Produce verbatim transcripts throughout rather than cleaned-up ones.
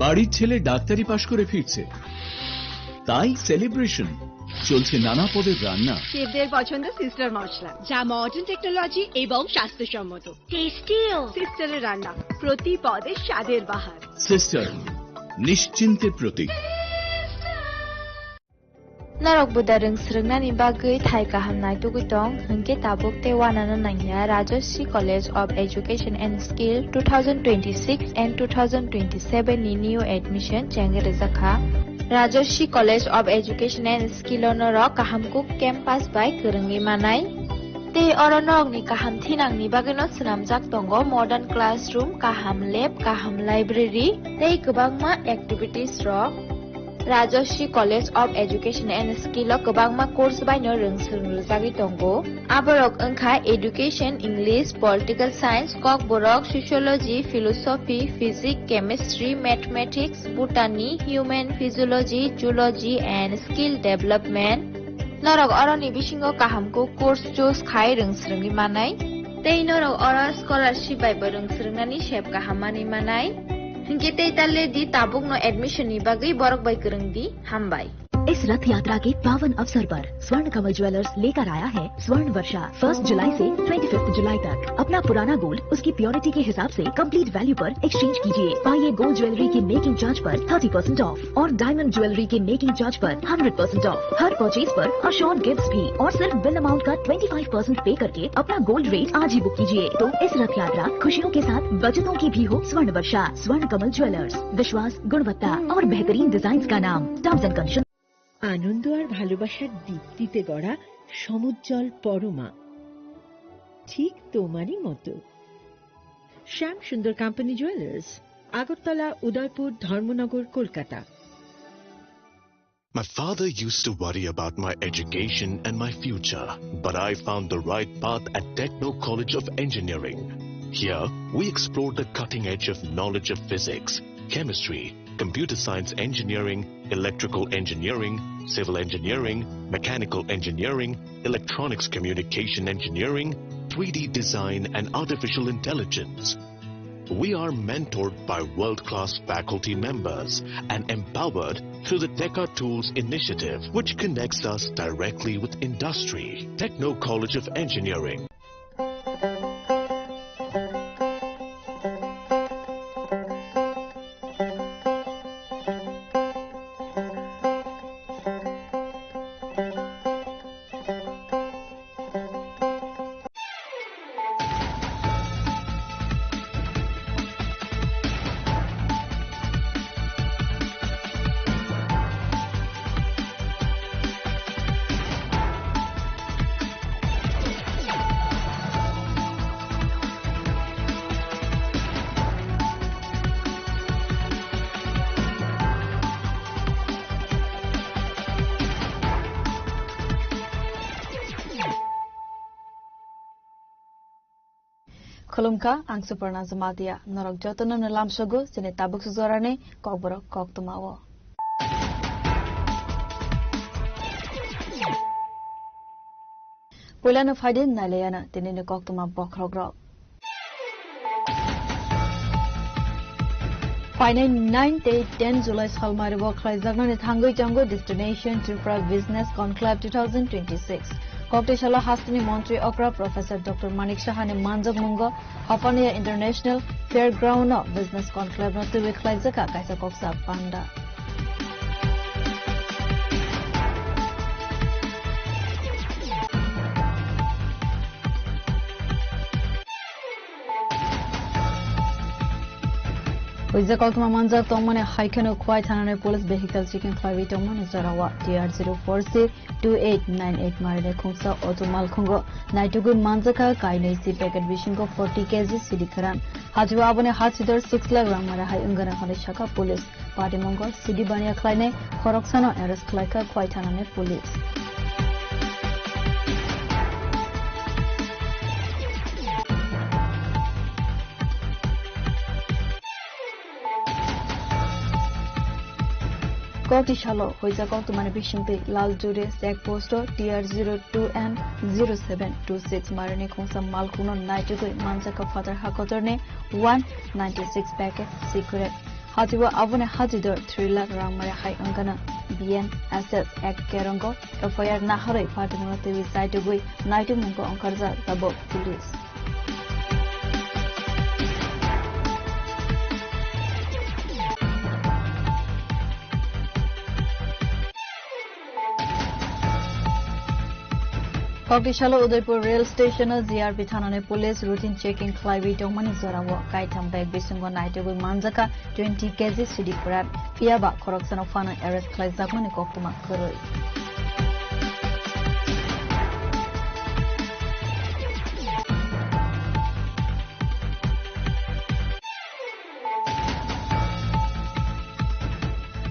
বাড়ির ছেলে ডাক্তারি পাশ করে ফিরছে, তাই সেলিব্রেশন। চলছে নানা পদের রান্না। শেফদের পছন্দ সিস্টার মশলা, যা মডার্ন টেকনোলজি এবং স্বাস্থ্যসম্মত। টেস্টিও। সিস্টারের রান্না, প্রতি পদে স্বাদের বাহার। সিস্টার, নিশ্চিন্তের প্রতীক। Norok buda rwng swrwngnani bagwi thai kaham naitugwi tong, hwnkhe tabuk tei uanano nangya Rajashree College of Education and Skill two thousand twenty-six and two thousand twenty-seven ni new admission chengwi rwjakha. Rajashree College of Education and Skill o norok kaham kuk campus bai kwrwngwi manai. Tei oro norokni kaham thinangni bagwino swnamjak tongo modern classroom, kaham lab, kaham library tei kwbangma activities rok. Rajashree College of Education and Skill o kwbangma course baino rwng swrwng rwjagwi tongo. Aborok wngkha Education, English, Political Science, Kokborok, Sociology, Philosophy, Physics, Chemistry, Mathematics, Botany, Human Physiology, Zoology and Skill Development. Norok oroni bisingo kaham kuk course choose khai rwng swrwngwi manai. Tei norok oro scholarship bai bo rwng swrwngnani sep kaham manwi manai. Hinkhe tei ta le di, tabukno admission ni bagwi borok bai kwrwng di. Hambai. इस रथ यात्रा के पावन अवसर पर स्वर्ण कमल ज्वेलर्स लेकर आया है स्वर्ण वर्षा। फर्स्ट जुलाई से ट्वेंटी फिफ्थ जुलाई तक अपना पुराना गोल्ड उसकी प्योरिटी के हिसाब से कंप्लीट वैल्यू पर एक्सचेंज कीजिए। पाइए गोल्ड ज्वेलरी की मेकिंग चार्ज पर थर्टी परसेंट ऑफ और डायमंड ज्वेलरी के मेकिंग चार्ज पर हंड्रेड परसेंट ऑफ। हर परचेज पर अश्योर्ड गिफ्ट्स भी और सिर्फ बिल अमाउंट का ट्वेंटी फ़ाइव परसेंट पे करके अपना गोल्ड रेट आज ही बुक कीजिए। तो इस रथ यात्रा खुशियों के साथ बचतों की भी हो स्वर्ण वर्षा। स्वर्ण कमल ज्वेलर्स, विश्वास, गुणवत्ता और बेहतरीन डिजाइन का नाम। Terms and condition. আনন্দ আর ভালোবাসার দীপ্তিতে গড়া সমুজ্জ্বল পরমা, ঠিক তোমারই মতো। শ্যাম সুন্দর কোম্পানি জুয়েলার্স, আগরতলা, উদয়পুর, ধর্মনগর, Kolkata. My father used to worry about my education and my future, but I found the right path at Techno College of Engineering. Here, we explore the cutting edge of knowledge of physics, chemistry, computer science engineering, electrical engineering, civil engineering, mechanical engineering, electronics communication engineering, three D design, and artificial intelligence. We are mentored by world-class faculty members and empowered through the Teka Tools initiative, which connects us directly with industry. Techno College of Engineering. Khulumkha, ang Suparna Jamatia. Norok jotono no lamsogo chini tabuk sujorani kokborok koktwmao. Puilano phaidi nailayana tinini koktwma bokhorokrok. Phainai nine tei ten July salmario khlaijaknani thangwi tongo Destination Tripura Business Conclave two thousand twenty-six. Koktisalo hasteni montri okra Professor Doctor Manik Sahani manjakmungo Hapania International Fairground-o Business Conclave-no twiwi khlaijak kha kaisa koksa panda. Huijak koktwma manjak tongmani hai kheno Khwai thanani police vehicle checking khlaiwi tongmani jorao T R zero four C two eight nine eight marini khungsa auto malkhungo naitugwi manjakha kainwi C packet bisingo forty K G sidi kwran. Hachwao aboni hachidor six lakh rang mara hai wngana hwnwi sakha police. Patimungo sidi baniya khlainai khoroksano arrest khlaikha Khwai thanani police. Kokti salo huijak koktwmani bisingtwi Laljuri check post-o T R zero two N zero seven two six marini khungsa malkhungno naitugwi manjakha phatar hakotorni one ninety six packet cigarette. Ajibo aboni hajidor three lakh rang mare hai wngkana. B N S S Act kerongo F I R naharwi patimungno twiwi chaitugwi naitukmungko wngkharjak tabuk police. Koktisalo Udaipur rail station-o G R P thanani police routine checking khlaiwi tongmani jorao kaitham bag bisingo naitugwi manjakha twenty K G sidi kwran, phiyaba khoroksano phano arrest khlaijakmani koktwma kwrwi.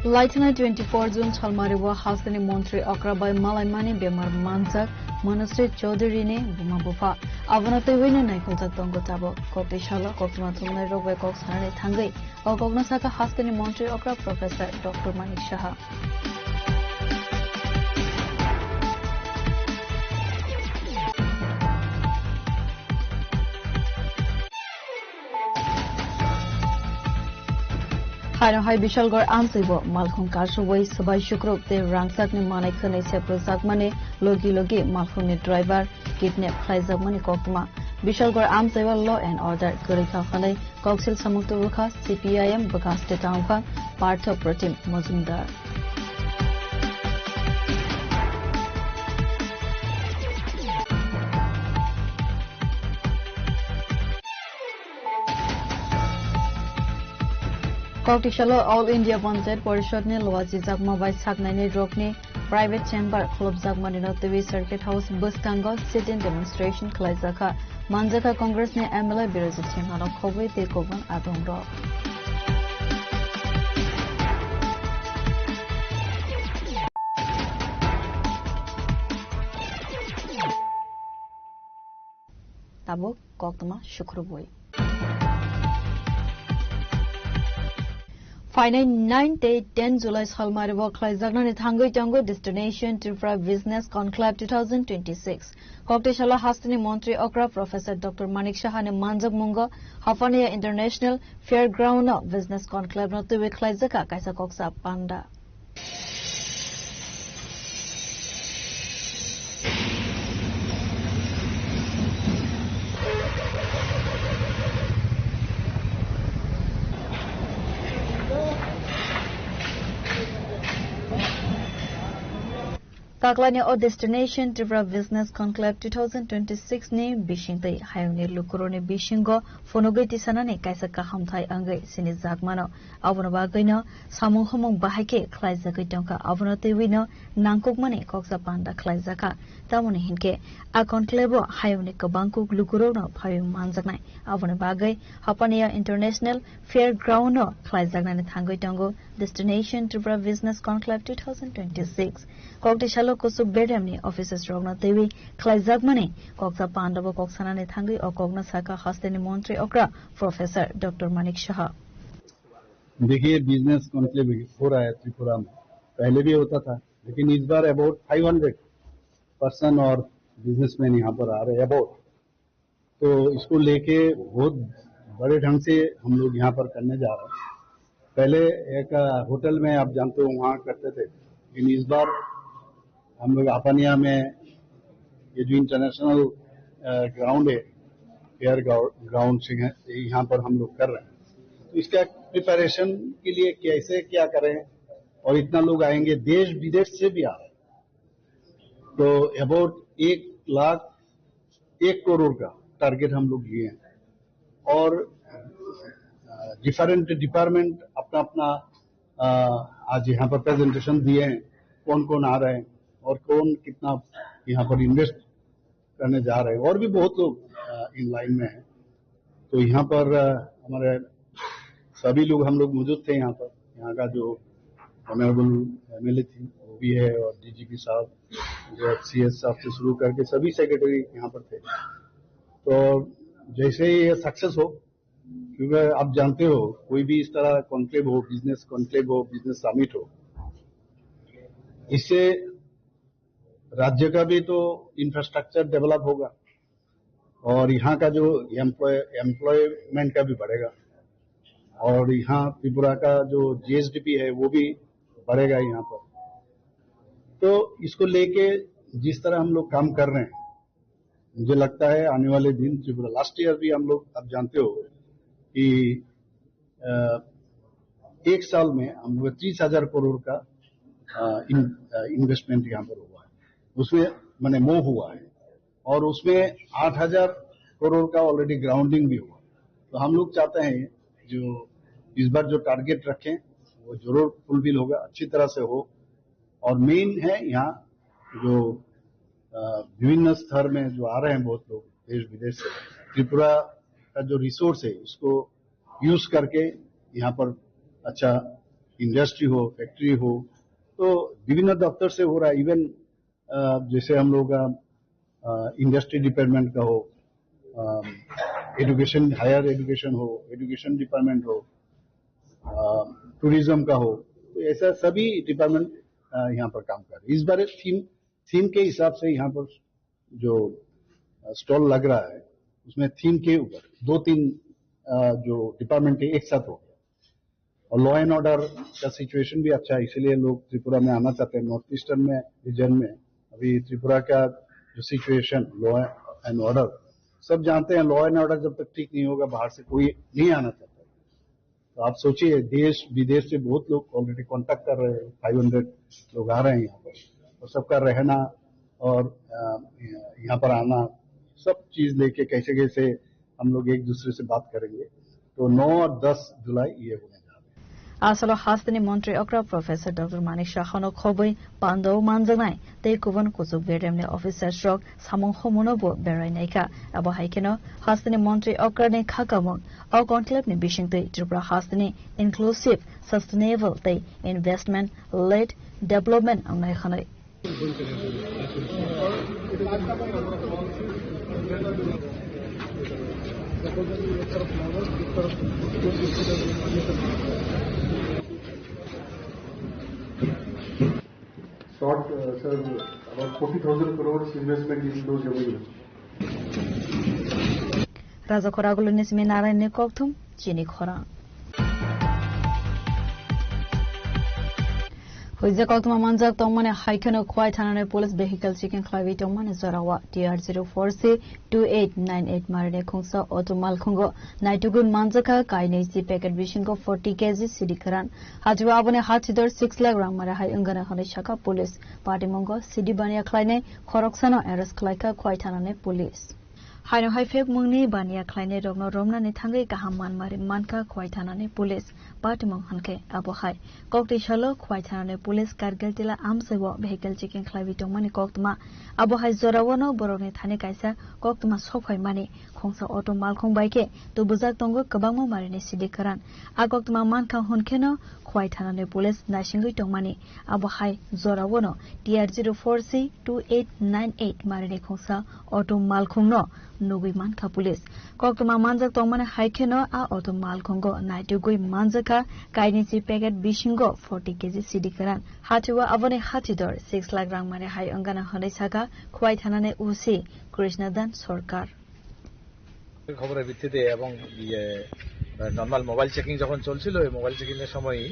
Laithana twenty-four June salmario hasteni montri okra bai malaimani bemar manjak Manusri Chowdhury ni buma bupha. Abono twiwino naikholjak tongo tabuk. Koktisalo koktwma thumnai rok bai kok sanani thangwi o kokno saka hasteni montri okra Professor Doctor Manik Saha. Haino hai Bishalgarh amchaibo malkhung karsubwi swbai sukruk tei rangchakni manai khwnwi seprojakmani logi logi malkhungni driver kidnap khlaijakmani koktwma. Bishalgarh amchaibo law and order kwrwi kha hwnwi koksil samung tubukha C P I M bwkha state tangkha Partho Protim Mojumdar. Koktisalo All India Panchayat Parishad ni luachijakma bai saknaini rokni private chamber khulupjakmani no twiwi Circuit House bwskango sit-in demonstration khlaijakha. Manjakha Congress ni M L A Birajit Singha no khobwi tei kokbang adong rok. Tabuk koktwma sukrubwi. Phainai nine tei ten July salmario khlaijaknani thangwi tongo Destination Tripura Business Conclave two thousand twenty-six. Koktisalo hasteni montri okra Professor Doctor Manik Saha ni manjakmungo Hapania International Fairground o Business Conclave no twiwi khlaijakha kaisa koksa panda. Taklani o Destination Tripura Business Conclave two thousand twenty-six ni bisingtwi hayungni lukurokni bisingo phunugwi tisanani kaisa kahamthai wngwi sinijakmano. Aboni bagwino samung humung bahai khe khlaijagwi tongkha. Abono twiwino nangkukmani koksa panda khlaijakha. Tamoni hinkhe a conclave-o hayungni kwbangkuk lukurokno phaiwi manjaknai. Aboni bagwi Hapania International Fairground-o khlaijaknani thangwi tongo Destination Tripura Business Conclave two thousand twenty-six. Koktisalo kuchuk bedemni offices-rokno twiwi khlaijakmani koksa pandabo kok sanani thangwi o kokno sakha hasteni montri okra Professor Doctor Manik Saha. देखिए, business conclave हो रहा है त्रिपुरा में, पहले भी होता था, लेकिन इस बार अबाउट फ़ाइव हंड्रेड पर्सन और बिजनेसमैन यहाँ पर आ रहे हैं, अबाउट। तो इसको लेके बहुत बड़े ढंग से हम लोग यहाँ पर करने जा रहे हैं। पहले एक, अ, होटल में, आप जानते हो, वहाँ करते थे, लेकिन इस बार हम लोग हापानिया में ये जो इंटरनेशनल, अ, ग्राउंड है, फेयर ग्राउ-, ग्राउंड से है, यहाँ पर हम लोग कर रहे हैं। तो इसका प्रिपरेशन के लिए कैसे क्या करें, और इतना लोग आएंगे, देश विदेश से भी आ रहे हैं। तो अबाउट एक लाख एक करोड़ का टारगेट हम लोग लिए हैं। और, अ, डिफरेंट डिपार्टमेंट अपना अपना, अ, आज यहाँ पर प्रेजेंटेशन दिए हैं, कौन कौन आ रहे हैं और कौन कितना यहाँ पर इन्वेस्ट करने जा रहे हैं। और भी बहुत लोग, अ, इन लाइन में हैं। तो यहाँ पर, अ, हमारे सभी लोग, हम लोग मौजूद थे यहाँ पर। यहाँ का जो ऑनरेबल एमएलए थी, वो भी है, और डीजीपी साहब, जो सीएस साहब से शुरू करके सभी सेक्रेटरी यहाँ पर थे। तो जैसे ही ये सक्सेस हो, क्योंकि आप जानते हो, कोई भी इस तरह कॉन्क्लेव हो, बिजनेस कॉन्क्लेव हो, बिजनेस समिट हो, इससे राज्य का भी तो इंफ्रास्ट्रक्चर डेवलप होगा और यहाँ का जो एम्प्लॉय, एम्प्लॉयमेंट का भी बढ़ेगा। और यहाँ त्रिपुरा का जो जीएसडीपी है, वो भी बढ़ेगा यहाँ पर। तो इसको लेके जिस तरह हम लोग काम कर रहे हैं, मुझे लगता है आने वाले दिन त्रिपुरा, लास्ट ईयर भी हम लोग, आप जानते हो कि अ, एक साल में हम लोग तीस हजार करोड़ का इन्वेस्टमेंट यहाँ पर हुआ है, उसमें मैंने मूव हुआ है, और उसमें आठ हजार करोड़ का ऑलरेडी ग्राउंडिंग भी हुआ। तो हम लोग चाहते हैं जो इस बार जो टारगेट रखें, वो जरूर फुलफिल होगा, अच्छी तरह से हो। और मेन है यहाँ जो अ, विभिन्न स्तर में जो आ रहे हैं बहुत लोग देश विदेश से, त्रिपुरा का जो रिसोर्स है, उसको यूज़ करके यहाँ पर अच्छा इंडस्ट्री हो, फैक्ट्री हो, तो विभिन्न दफ्तर से हो रहा है। इवन जैसे हम लोग का इंडस्ट्री डिपार्टमेंट का हो, एजुकेशन, हायर एजुकेशन हो, एजुकेशन डिपार्टमेंट हो, टूरिज्म का हो, तो ऐसा सभी डिपार्टमेंट यहाँ पर काम कर रहे हैं। इस बार थीम थीम के हिसाब से यहाँ पर जो स्टॉल लग रहा है, उसमें थीम के ऊपर दो तीन अ, जो डिपार्टमेंट के एक साथ हो गया। और लॉ एंड ऑर्डर का सिचुएशन भी अच्छा है, इसीलिए लोग त्रिपुरा में आना चाहते हैं। नॉर्थ ईस्टर्न में, रीजन में अभी त्रिपुरा का जो सिचुएशन, लॉ एंड ऑर्डर, सब जानते हैं, लॉ एंड ऑर्डर जब तक ठीक नहीं होगा, बाहर से कोई नहीं आना चाहता। तो आप सोचिए, देश विदेश से बहुत लोग ऑलरेडी कांटेक्ट कर रहे हैं, फाइव हंड्रेड लोग आ रहे हैं यहाँ पर, और सबका रहना और अ, यहाँ पर आना, सब चीज लेके कैसे कैसे हम लोग एक दूसरे से बात करेंगे। तो नौ और दस जुलाई ये होने जा रहे हैं। Asalo hasteni montri okra Professor Doctor Manik Saha no khobwi pando manjaknai tei kubun kuchuk beremni officers rok samung homono bo berai naikha. Abo hai kheno hasteni montri okra ni khakamung o conclave ni bisingtwi Tripura hasteni inclusive, sustainable tei investment led development wngnai hwnwi. Short, uh, sir, about forty thousand crores investment in those revenues. Raja Khoraguluni simi Narayanni kokthum chini khorang. Huijak koktwma manjak tongmani hai kheno Khwai thanani police vehicle checking khlaiwi tongmani jorao T R zero four C two eight nine eight marini khungsa auto malkhungo naitugwi manjakha kainwi si packet bisingo forty K G sidi kwran. Hachwao aboni hathidor six lakh rang mara hai wngana hwnwi sakha police. Patimungo sidi baniya khlainai khoroksano arrest khlaikha Khwai thanani police. Haino hai phekmungni baniya khlainai rokno romnani thangwi kaham manmari mankha Khwai thanani police. Patimung hwnkhe abo hai. Koktwi salo Khwai thanani police Kargil tila amsaibo vehicle checking khlaiwi tongmani koktwma. Abo hai jorao no borokni thani kaisa koktwma sokphaimani khungsa auto malkhung bai khe tubujak tongo kwbangma marini sidi kwran. A koktwma mankha hwnkheno Khwai thanani police naisingwi tongmani. Abo hai jorao no T R zero four C two eight nine eight marini khungsa auto malkhungno nugwi mankha police. Koktwma manjak tongmani hai kheno a auto malkhungo naitugwi manjakha kainwi si packet bisingo forty K G sidi kwran. Hachwao aboni hathidor six lakh rang mari hai wngana hwnwi sakha Khwai thanani O C Krishna Dan Sarkar. খবরের ভিত্তিতে এবং ইয়ে, normal mobile checking যখন চলছিল, ওই mobile checking এর সময়ই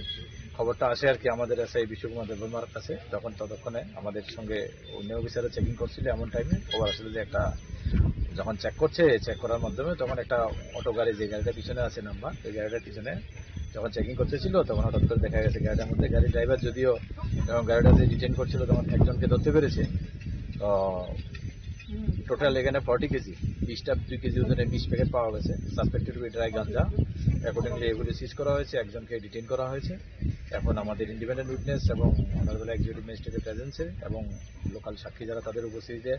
খবরটা আসে আর কি আমাদের এসআই বিশ্বকুমার দেববর্মার কাছে। তখন ততক্ষণে আমাদের সঙ্গে অন্য অফিসাররা চেকিং করছিল, এমন টাইমে খবর আসলে যে একটা, যখন চেক করছে, চেক করার মাধ্যমে তখন একটা অটো গাড়ি, যে গাড়িটা পিছনে আছে নাম্বার, ওই গাড়িটার পিছনে যখন চেকিং করতেছিল, তখন হঠাৎ করে দেখা গেছে গাড়িটার মধ্যে, গাড়ির ড্রাইভার যদিও, যখন গাড়িটা যে ডিটেন করছিল, তখন একজনকে ধরতে পেরেছে। তো টোটাল এখানে ফর্টি কেজি, বিশটা দুই কেজি ওজনের বিশ প্যাকেট পাওয়া গেছে। সাসপেক্টেড উইথ ড্রাই গাঞ্জা। অ্যাকর্ডিংলি এগুলি সিজ করা হয়েছে, একজনকে ডিটেইন করা হয়েছে। এখন আমাদের ইন্ডিপেন্ডেন্ট উইটনেস এবং অনারেবল এক্সিকিউটিভ ম্যাজিস্ট্রেটের প্রেজেন্সে এবং লোকাল সাক্ষী যারা, তাদের উপস্থিতিতে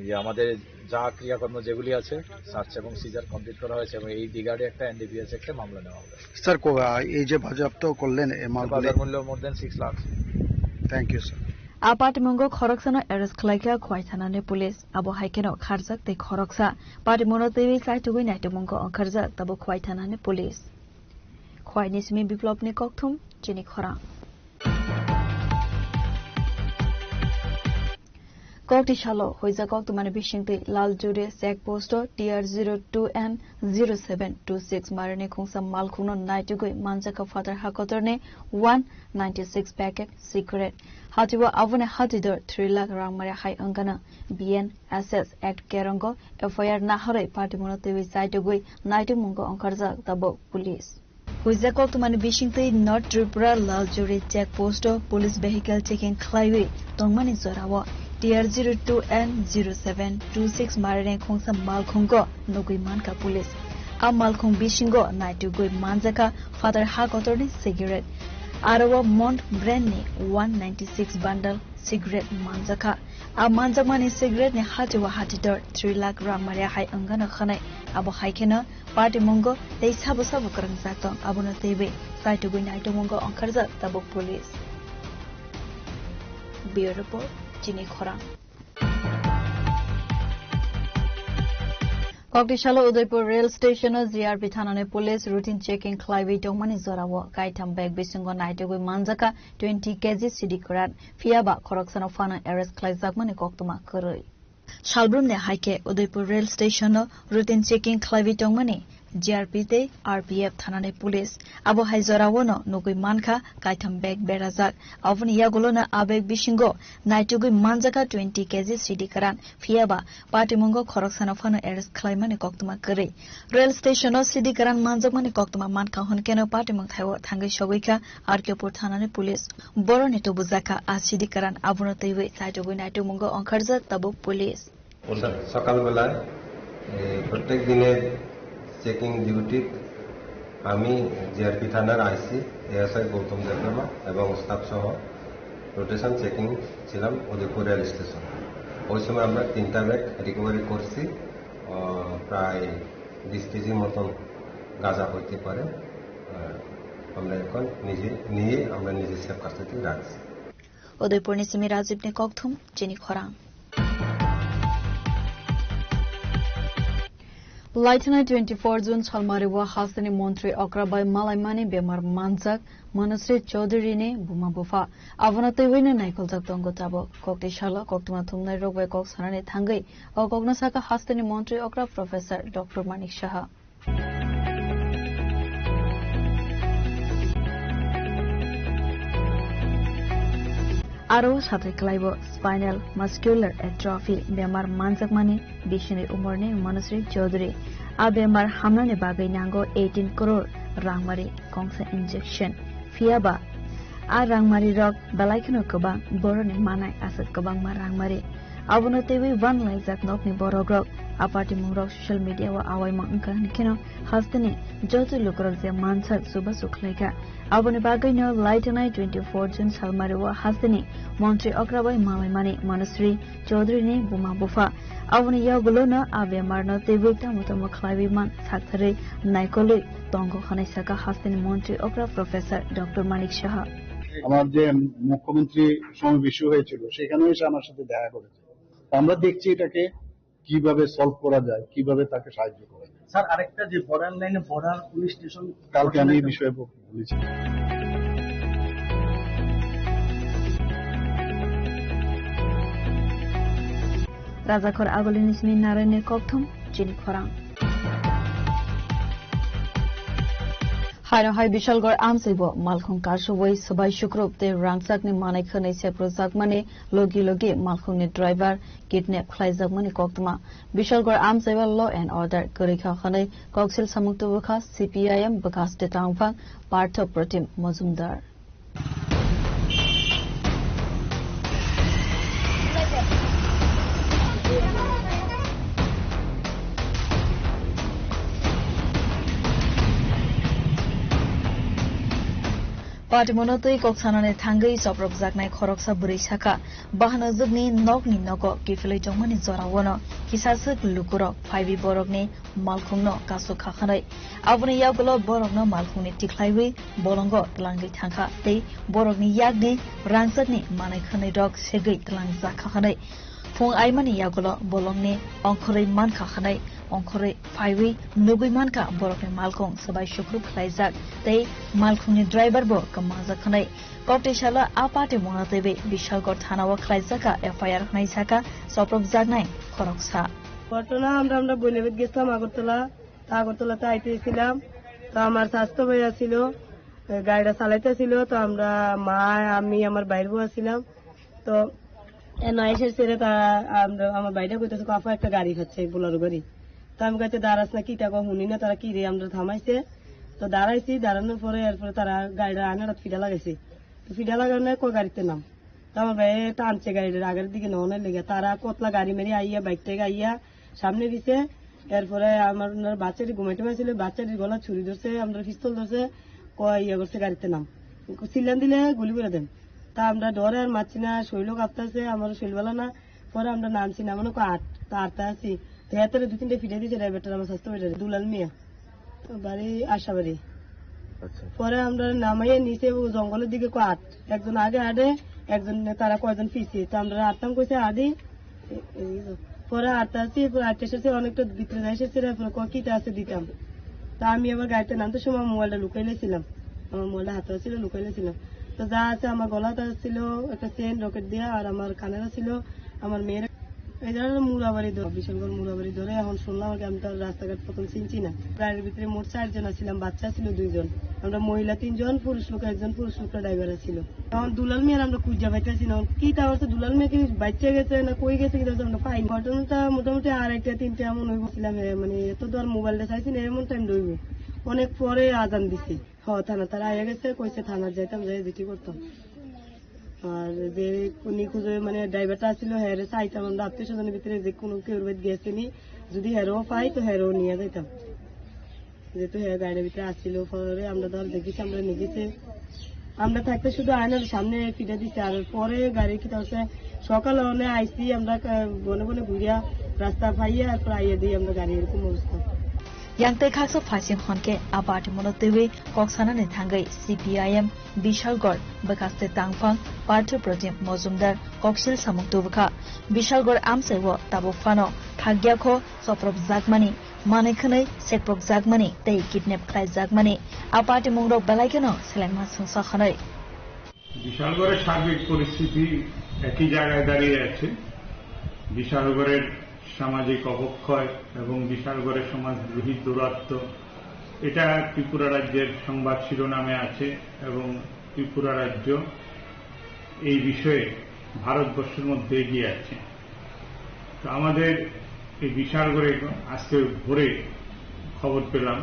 যে আমাদের যা ক্রিয়াকর্ম যেগুলি আছে, সার্চ এবং সিজার কমপ্লিট করা হয়েছে এবং এই রিগার্ডে একটা এনডিপিএস একটা মামলা নেওয়া হবে। স্যার, কো-, আ, এই যে বাজেয়াপ্ত করলেন, এ মালগুলি? বাজার মূল্য more than six lakh. Thank you, sir. A patimungo khoroksano arrest khlaikha Khwai thanani police. Abo hai kheno kharjak tei khoroksa. Patimungno twiwi chaitugwi naitumungo ongkharjak tabuk Khwai thanani police. Khwaini simi Biplopni kokthum chini khorang. Kokti salo huijak koktwmani bisingtwi Laljuri check post o T R zero two N zero seven two six marini khungsa malkhungno naitugwi manjakha phatar hakotorni one ninety six packet cigarette. Hatibo aboni hatidor three lakh rangmari hai wngkano B N S S Act kerongo F I R naharwi party mano twiwi chaitugwi naitugmungo ongkharjak tabuk police. Huijak koktwmani bisingtwi North Tripura Laljuri check post o police vehicle checking khlaiwi tongmani jorao T R zero two N zero seven two six marini khungsa malkhungo nugwi mankha police. A malkhung bisingo naitugwi manjakha phatar hakotorni cigarette. Aro o Mont brand ni one ninety six bundle cigarette manjakha. A manjakmani cigarette ni hati o hati dor three lakh rang mari hai wngano khwnai. Abo hai kheno party mungo tei sabo sabo kwrwngjak tong, abono twiwi chaitugwi naitugmungo ongkharjak tabuk police. Bureau Report, Chini Khorang. Kokti salo Udaipur rail station o G R P thanani police routine checking khlaiwi tongmani jorao kaitham bag bisingo naitugwi manjakha twenty K G sidi kwran, phiyaba khoroksano phano arrest khlaijakmani koktwma kwrwi. Salbrumni hai khe Udaipur rail station o routine checking khlaiwi tongmani G R P tei R P F thanani police. Abo hai jorao no nugwi mankha kaitham bag berajak. Aboni yagulo no a bag bisingo naitugwi manjakha twenty K G sidi kwran. Phiyaba patimungo khoroksano phano arrest khlaimani koktwma kwrwi. Rail station o sidi kwran manjakmani koktwma mankha hwn kheno patimung thaio thangwi sogwi kha R K Pur thanani police. Boroni tubujakha a sidi kwran, abono twiwi chaitugwi naitugmungo ongkharjak tabuk police. সকালবেলায় এই প্রত্যেক দিনের checking duty আমি জিআরপি থানার আইসি, এএসআই গৌতম দেববর্মা এবং স্টাফ সহ rotation checking ছিলাম Udaipur rail station. ওই সময় আমরা তিনটা ব্যাগ রিকভারি করছি, আহ, প্রায় বিশ কেজির মতন গাঁজা হইতে পারে। আহ, আমরা এখন নিজে নিয়ে আমরা নিজে সেফ কাস্টডিতে রাখছি। Udaipurni simi Rajibni kokthum, Chini Khorang. Laithanai twenty four June salmari o hasteni montri okra bai malaimani bemar manjak Manusri Chaudhury ni buma bupha. Abono twiwino naikoljak tongo tabuk. Kokti salo koktwma thumnai rok bai kok sanani thangwi o kokno saka hasteni montri okra Professor Doctor Manik Saha. Aro satai kwlaibo spinal muscular atrophy bemar manjakmani bisini umorni Manusri Chaudhury. A bemar hamnani bagwi nango eighteen crore rangmari kongsa injection. Phiyaba a rangmari rok belai kheno kwbang, boroni manai aswk kwbangma rangmari. Abono twiwi ban laijak nokni borokrok. A patimungrok social media o awaima wngkha hwnkheno hasteni joto lukurok je mansak chubachu khlaikha. Aboni bagwino laitanai twenty four June salmari o hasteni montri okra bai malaimani Manusri Chaudhury ni buma bupha. Aboni yagulo no a bemar no twiwi tamo tamo khlaiwi man saktharwi naikolwi tongo hwnwi saka hasteni montri okra Professor Doctor Manik Saha. আমার যে মুখ্যমন্ত্রী সমাবেশ হয়েছিল, সেখানেও এসে আমার সাথে দেখা করেছে। তো আমরা দেখছি এটাকে কিভাবে সলভ করা যায়, কিভাবে তাকে সাহায্য করা যায়। স্যার, আরেকটা যে বর্ডার লাইনে বর্ডার পুলিশ স্টেশন কালকে আমি এই বসানোর বিষয়ে ব-, বলেছি। Rajakhor Agulini simi Naraini kokthum, Chini Khorang. Haino hai Bishalgarh amchaibo malkhung karsubwi swbai sukrup tei rangchakni manai khwnwi seprojakmani logi logi malkhungni driver kidnap khlaijakmani koktwma. Bishalgarh amchaiba law and order kwrwi kha hwnwi koksil samung tubukha C P I M bwkha state tangphang Partho Protim Mojumdar. Patimono twi kok sanani thangwi choprokjaknai khoroksa bwrwi sakha, bahanajwkni nokni nogo kiphilwi tongmani jorao no kisaswk lukurok phaiwi borokni malkhungno kasuk kha hwnwi. Aboni yagulo borokno malkhungni tikhlaiwi bolongo twlangwi thangkha tei borokni yakni rangchakni manwi khwnwi rok segwi twlangjak kha hwnwi. Phung aimani yagulo bolongni ongkhorwi mankha hwnwi ongkhorwi phaiwi nugwi mankha borokni malkhung swbai sukrub khlaijak tei malkhungni driver bo kwmangjak hwnwi. Koktwi salo a patimungno twiwi Bishalgarh thanao khlaijakha F I R hwnwi sakha chopropjaknai khoroksa. ঘটনা, আমরা আমরা বইনাবাদ গেছিলাম আগরতলা। তা আগরতলাতে আইতেছিলাম, তো আমার স্বাস্থ্য ভাইয়া ছিল, গাড়িটা চালাইতেছিল। তো আমরা, মা, আমি, আমার বাইর বউ আছিলাম। তো এ নয় শেষ করে তা আমরা, আমার বাইরে কইতেছে, "কাফা একটা গাড়ি খাচ্ছে, বোলেরো গাড়ি।" তো আমি কইতে, "দাঁড়াস না, কিতা কো হুনি না, তারা কি রে?" আমরা থামাইছে। তো দাঁড়াইছি, দাঁড়ানোর পরে এরপরে তারা গাড়িটা আনাড়াত ফিডা লাগাইছে। তো ফিডা লাগানো কো গাড়িতে নাম। তো আমার ভাই টানছে গাড়িটার আগের দিকে নেওয়ানোর লেগে। তারা কতলা গাড়ি মেরে আইয়া, বাইক থেকে আইয়া সামনে দিছে। এরপরে আমার ওনার বাচ্চাটি ঘুমাইতে পারছিল, বাচ্চাটির গলা ছুরি ধরছে, আমরা পিস্তল ধরছে, কয় ইয়ে করছে গাড়িতে নাম। সিলান দিলে গুলি করে দেন। তা আমরা ডরে আর মারছি না, শরীরও কাঁপতেছে, আমারও শরীর ভালো না। পরে আমরা নামছি, নামানো কয় আট, তা আটটা আছি। তো এর তলে দু তিনটা ফিরে দিয়েছে ড্রাইভারটার, আমার স্বাস্থ্য বেটারে, দুলাল মিয়া। বাড়ি আশাবাড়ি। আচ্ছা। পরে আমরা নামাইয়া নিচে ও জঙ্গলের দিকে কয় আট, একজন আগে আটে, একজন তারা কয়জন পিছে। তো আমরা আটতাম কইছে আদি, এ-, এই তো। পরে আটটা আছে, পরে আটটা এসেছে, অনেকটা ভিতরে যাই এসেছে, পরে কয় কিটা আছে দিতাম। তা আমি আবার গাড়িতে নামতে সময় মোবাইলটা লুকাই লেছিলাম, আমার মোবাইলটা হাতে ছিল, লুকাই লেছিলাম। তো যা আছে আমার গলাতে ছিল একটা চেন রকেট দেওয়া, আর আমার কানের ছিল আমার মেয়ের এই জায়গাটা মুরাবাড়ি ধরে, বিশালগড় মুরাবাড়ি ধরে। এখন শুনলাম আর কি, আমি তো আর রাস্তাঘাট প্রথম চিনছি না। গাড়ির ভিতরে মোট চারজন আছিলাম, বাচ্চা ছিল দুইজন, আমরা মহিলা তিনজন, পুরুষ লোক একজন, পুরুষ লোকটা ড্রাইভার ছিল। তখন দুলাল মিয়ার আমরা খুঁজে পাইতেছি না, কি তা হচ্ছে, দুলাল মিয়া কি বাচ্চা গেছে না কই গেছে, কি তা হচ্ছে আমরা পাইনি। ঘটনাটা মোটামুটি আড়াইটা তিনটা এমন হইব ছিলাম, এ, মানে এত তো আর মোবাইলটা চাইছি না, এমন টাইম রইব, অনেক পরে আজান দিছে। হ, থানা তারা আইয়া গেছে, কইছে থানার যাইতাম, যাই জিডি করতাম। আর যে নিখোঁজ হয়ে মানে ড্রাইভারটা আসছিল, হ্যাঁ রে, চাইতাম আমরা আত্মীয় স্বজনের ভিতরে যে কোনো কেউর বাড়িতে গেছে নি, যদি হ্যারো পাই তো হ্যারো নিয়ে যাইতাম। যেহেতু হ্যাঁ গাড়ির ভিতরে আসছিল, পরে আমরা ধর দেখেছি, আমরা নিয়ে গেছে। আমরা থাকতে শুধু আয়নার সামনে ফিরে দিছে, আর পরে গাড়ি কি হচ্ছে সকালে অনে আইসি, আমরা কা-, বনে বনে ঘুরিয়া রাস্তা পাইয়া, আর পরে আইয়া দিয়ে আমরা গাড়ি এরকম অবস্থা। Yang tei khaksa phaising hwn khe a patimungno twiwi kok sanani thangwi C P I M Bishalgarh bwkhaste tangphang Parthu Pradyum Mojumdar koksil samung tubukha. Bishalgarh amchaio tabuk phano khakya kho chopropjakmani, manwi khwnwi sekprokjakmani tei kidnap khlaijakmani a patimungrok belai kheno selengma songsa hwnwi. বিশালগড়ের সার্বিক পরিস্থিতি একই জায়গায় দাঁড়িয়ে আছে। বিশালগড়ের সামাজিক অবক্ষয় এবং বিশালগড়ের সমাজদ্রোহী দুরাত্ম, এটা ত্রিপুরা রাজ্যের সংবাদ শিরোনামে আছে এবং ত্রিপুরা রাজ্য এই বিষয়ে ভারতবর্ষের মধ্যে এগিয়ে আছে। তো আমাদের এই বিশালগড়ে আজকে ভোরে খবর পেলাম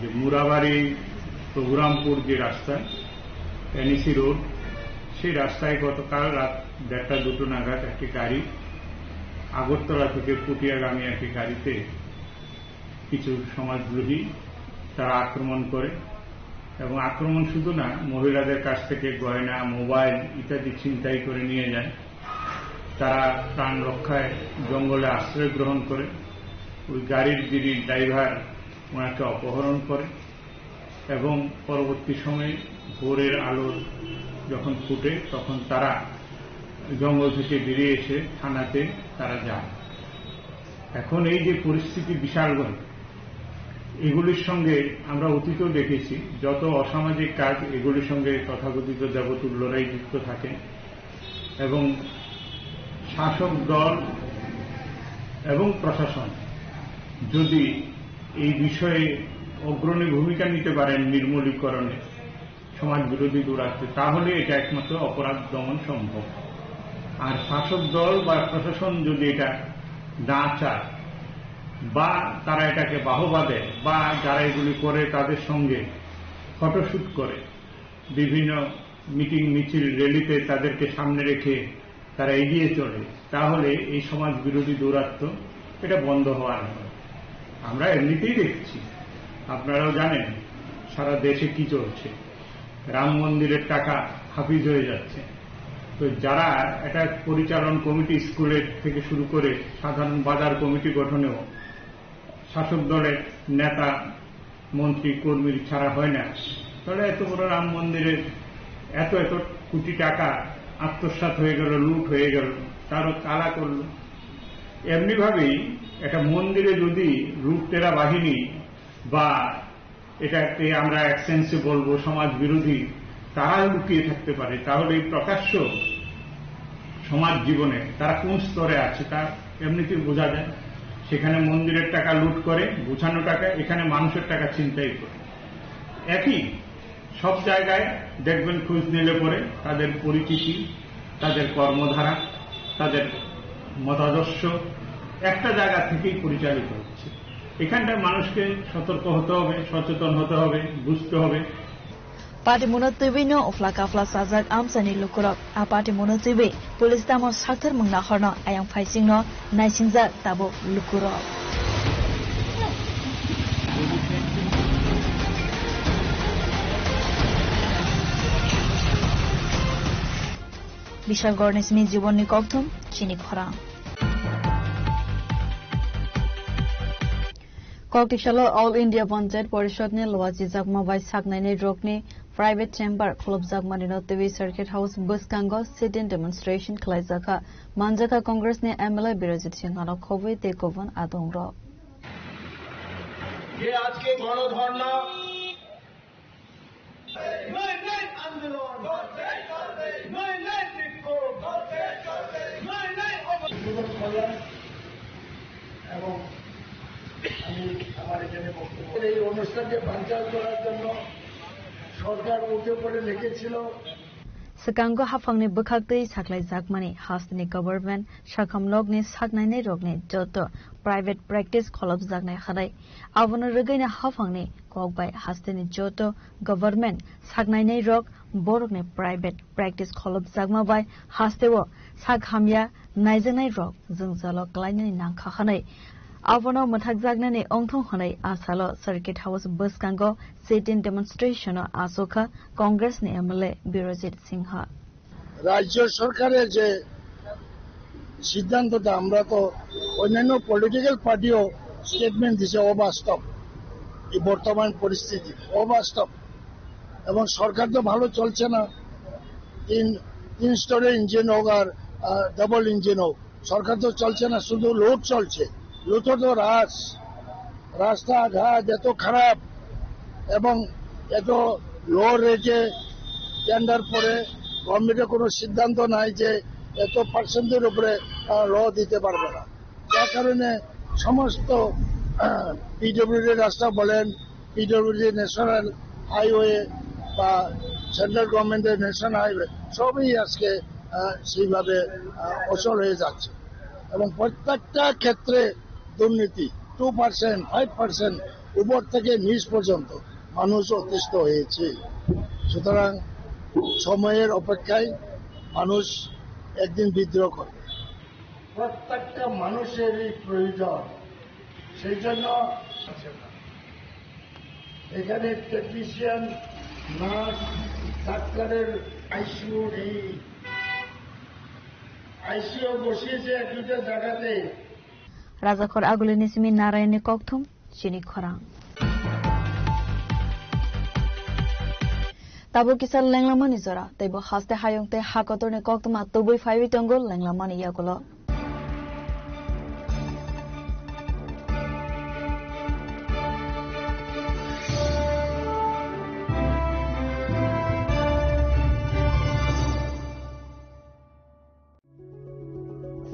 যে মুরাবাড়ি প্রভুরামপুর যে রাস্তা, এনইসি রোড, সেই রাস্তায় গতকাল রাত দেড়টা দুটো নাগাদ একটি গাড়ি আগরতলা থেকে পুটিয়াগামী একটি গাড়িতে কিছু সমাজদ্রোহী তারা আক্রমণ করে এবং আক্রমণ শুধু না, মহিলাদের কাছ থেকে গয়না, মোবাইল ইত্যাদি ছিনতাই করে নিয়ে যায়। তারা প্রাণ রক্ষায় জঙ্গলে আশ্রয় গ্রহণ করে। ওই গাড়ির যিনি ড্রাইভার, ওনাকে অপহরণ করে এবং পরবর্তী সময়ে ভোরের আলো যখন ফুটে, তখন তারা জঙ্গল থেকে বেরিয়ে এসে থানাতে তারা যায়। এখন এই যে পরিস্থিতি বিশালগড়ে, এগুলির সঙ্গে আমরা অতীতেও দেখেছি, যত অসামাজিক কাজ, এগুলির সঙ্গে তথাকথিত দেবতুল্যরাই যুক্ত থাকে এবং শাসক দল এবং প্রশাসন যদি এই বিষয়ে অগ্রণী ভূমিকা নিতে পারেন নির্মূলীকরণে, সমাজ বিরোধী দৌরাত্ম্যে, তাহলে এটা একমাত্র অপরাধ দমন সম্ভব। আর শাসক দল বা প্রশাসন যদি এটা না চায় বা তারা এটাকে বাহবা দেয় বা যারা এগুলি করে তাদের সঙ্গে ফটোশুট করে, বিভিন্ন মিটিং, মিছিল, র‍্যালিতে তাদেরকে সামনে রেখে তারা এগিয়ে চলে, তাহলে এই সমাজ বিরোধী দৌরাত্ম্য এটা বন্ধ হওয়ার নয়। আমরা এমনিতেই দেখছি, আপনারাও জানেন সারা দেশে কি চলছে। রাম মন্দিরের টাকা হাফিজ হয়ে যাচ্ছে। তো যারা এটা পরিচালন কমিটি, স্কুলের থেকে শুরু করে সাধারণ বাজার কমিটি গঠনেও শাসক দলের নেতা, মন্ত্রী, কর্মীর ছাড়া হয় না, তাহলে এত বড় রাম মন্দিরের এত এত কোটি টাকা আত্মসাৎ হয়ে গেল, লুট হয়ে গেল, তারও কালা করলো। এমনিভাবেই একটা মন্দিরে যদি লুটেরা বাহিনী বা এটাকে আমরা একসেন্সে বলবো সমাজ বিরোধী, তারা লুকিয়ে থাকতে পারে, তাহলে এই প্রকাশ্য সমাজ জীবনে তারা কোন স্তরে আছে তা এমনিতেই বোঝা যায়। সেখানে মন্দিরের টাকা লুট করে, গোছানো টাকা, এখানে মানুষের টাকা ছিনতাই করে। একই সব জায়গায় দেখবেন, খোঁজ নিলে পরে তাদের পরিচিতি, তাদের কর্মধারা, তাদের মতাদর্শ একটা জায়গা থেকেই পরিচালিত হচ্ছে। এখানটায় মানুষকে সতর্ক হতে হবে, সচেতন হতে হবে, বুঝতে হবে। Party mano twiwi no uphla kaphla sajak amchaini lukurok. A party mano twiwi police tamo sakthar mungna horno ayang phaisingno naisingjak tabuk lukurok. Bishalgarhni simi Jibonni kokthum chini khorang. Koktisalo All India Panchayat Porishad ni luachijakma bai saknainai rokni private chamber khulupjakmani no twiwi Circuit House bwskango sit-in demonstration khlaijakha. Manjakha Congress ni M L A Birojit Singha no khobwi tei kubun adong rok. যে আজকে গণধর্ণা নয় নয় আন্দোলন, নয় নয় বিক্ষোভ, নয় নয় অবরোধ। এবং আমি আমার এখানে বক্তব্য, এই অনুষ্ঠানকে বানচাল করার জন্য সরকার উঠে পড়ে লেগেছিল। Swkango haphangni bwkhaktwi saklaijakmani hasteni government sakhamnokni saknainai rokni joto private practice kholopjaknai hwnwi. Abono rwgwino haphangni kok bai hasteni joto government saknainai rok borokni private practice kholopjakma bai hasteo sak hamya naijaknai rok jwngjalo klainani nangkha hwnwi. Abono mwthakjaknani wngthong hwnwi asalo Circuit House bwskango sit-in demonstration o achukha Congress ni M L A Birojit Singha. রাজ্য সরকারের যে সিদ্ধান্তটা, আমরা তো অন্যান্য পলিটিক্যাল পার্টিও স্টেটমেন্ট দিছে অবাস্তব, এই বর্তমান পরিস্থিতি অবাস্তব। এবং সরকার তো ভালো চলছে না। তিন তিন স্তরের ইঞ্জিন হোক আর ডাবল ইঞ্জিন হোক, সরকার তো চলছে না, শুধু লুট চলছে। লুটে তো রাস রাস্তাঘাট এত খারাপ এবং এত লো রেটে টেন্ডার পড়ে, গভর্নমেন্টের কোনো সিদ্ধান্ত নাই যে এত পার্সেন্টের উপরে ল দিতে পারবে না। যার কারণে সমস্ত পিডব্লিউডি রাস্তা বলেন, পিডব্লিউডি ন্যাশনাল হাইওয়ে বা সেন্ট্রাল গভর্নমেন্টের ন্যাশনাল হাইওয়ে সবই আজকে আহ, সেইভাবে আহ, অচল হয়ে যাচ্ছে। এবং প্রত্যেকটা ক্ষেত্রে দুর্নীতি, টু পার্সেন্ট, ফাইভ পার্সেন্ট, উপর থেকে নিচ পর্যন্ত মানুষ অতিষ্ঠ হয়েছে। সুতরাং সময়ের অপেক্ষায় মানুষ একদিন বিদ্রোহ করবে। প্রত্যেকটা মানুষেরই প্রয়োজন, সেই জন্য এখানে টেকনিশিয়ান, নার্স, ডাক্তারের আইসিইউ নেই। আইসিইউ বসিয়েছে এক দুটা জায়গাতে। Rajakhor Aguli ni simi Narayan ni kokthum chini khorang. Tabuk kisa lenglamani jora, tei bo haste hayung tei hakotor ni koktwma tubui phaiwi tongo lenglamani yagulo.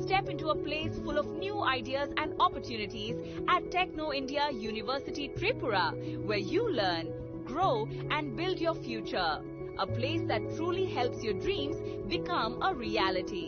Step into a place full of new ideas and opportunities at Techno India University Tripura, where you learn, grow, and build your future. A place that truly helps your dreams become a reality.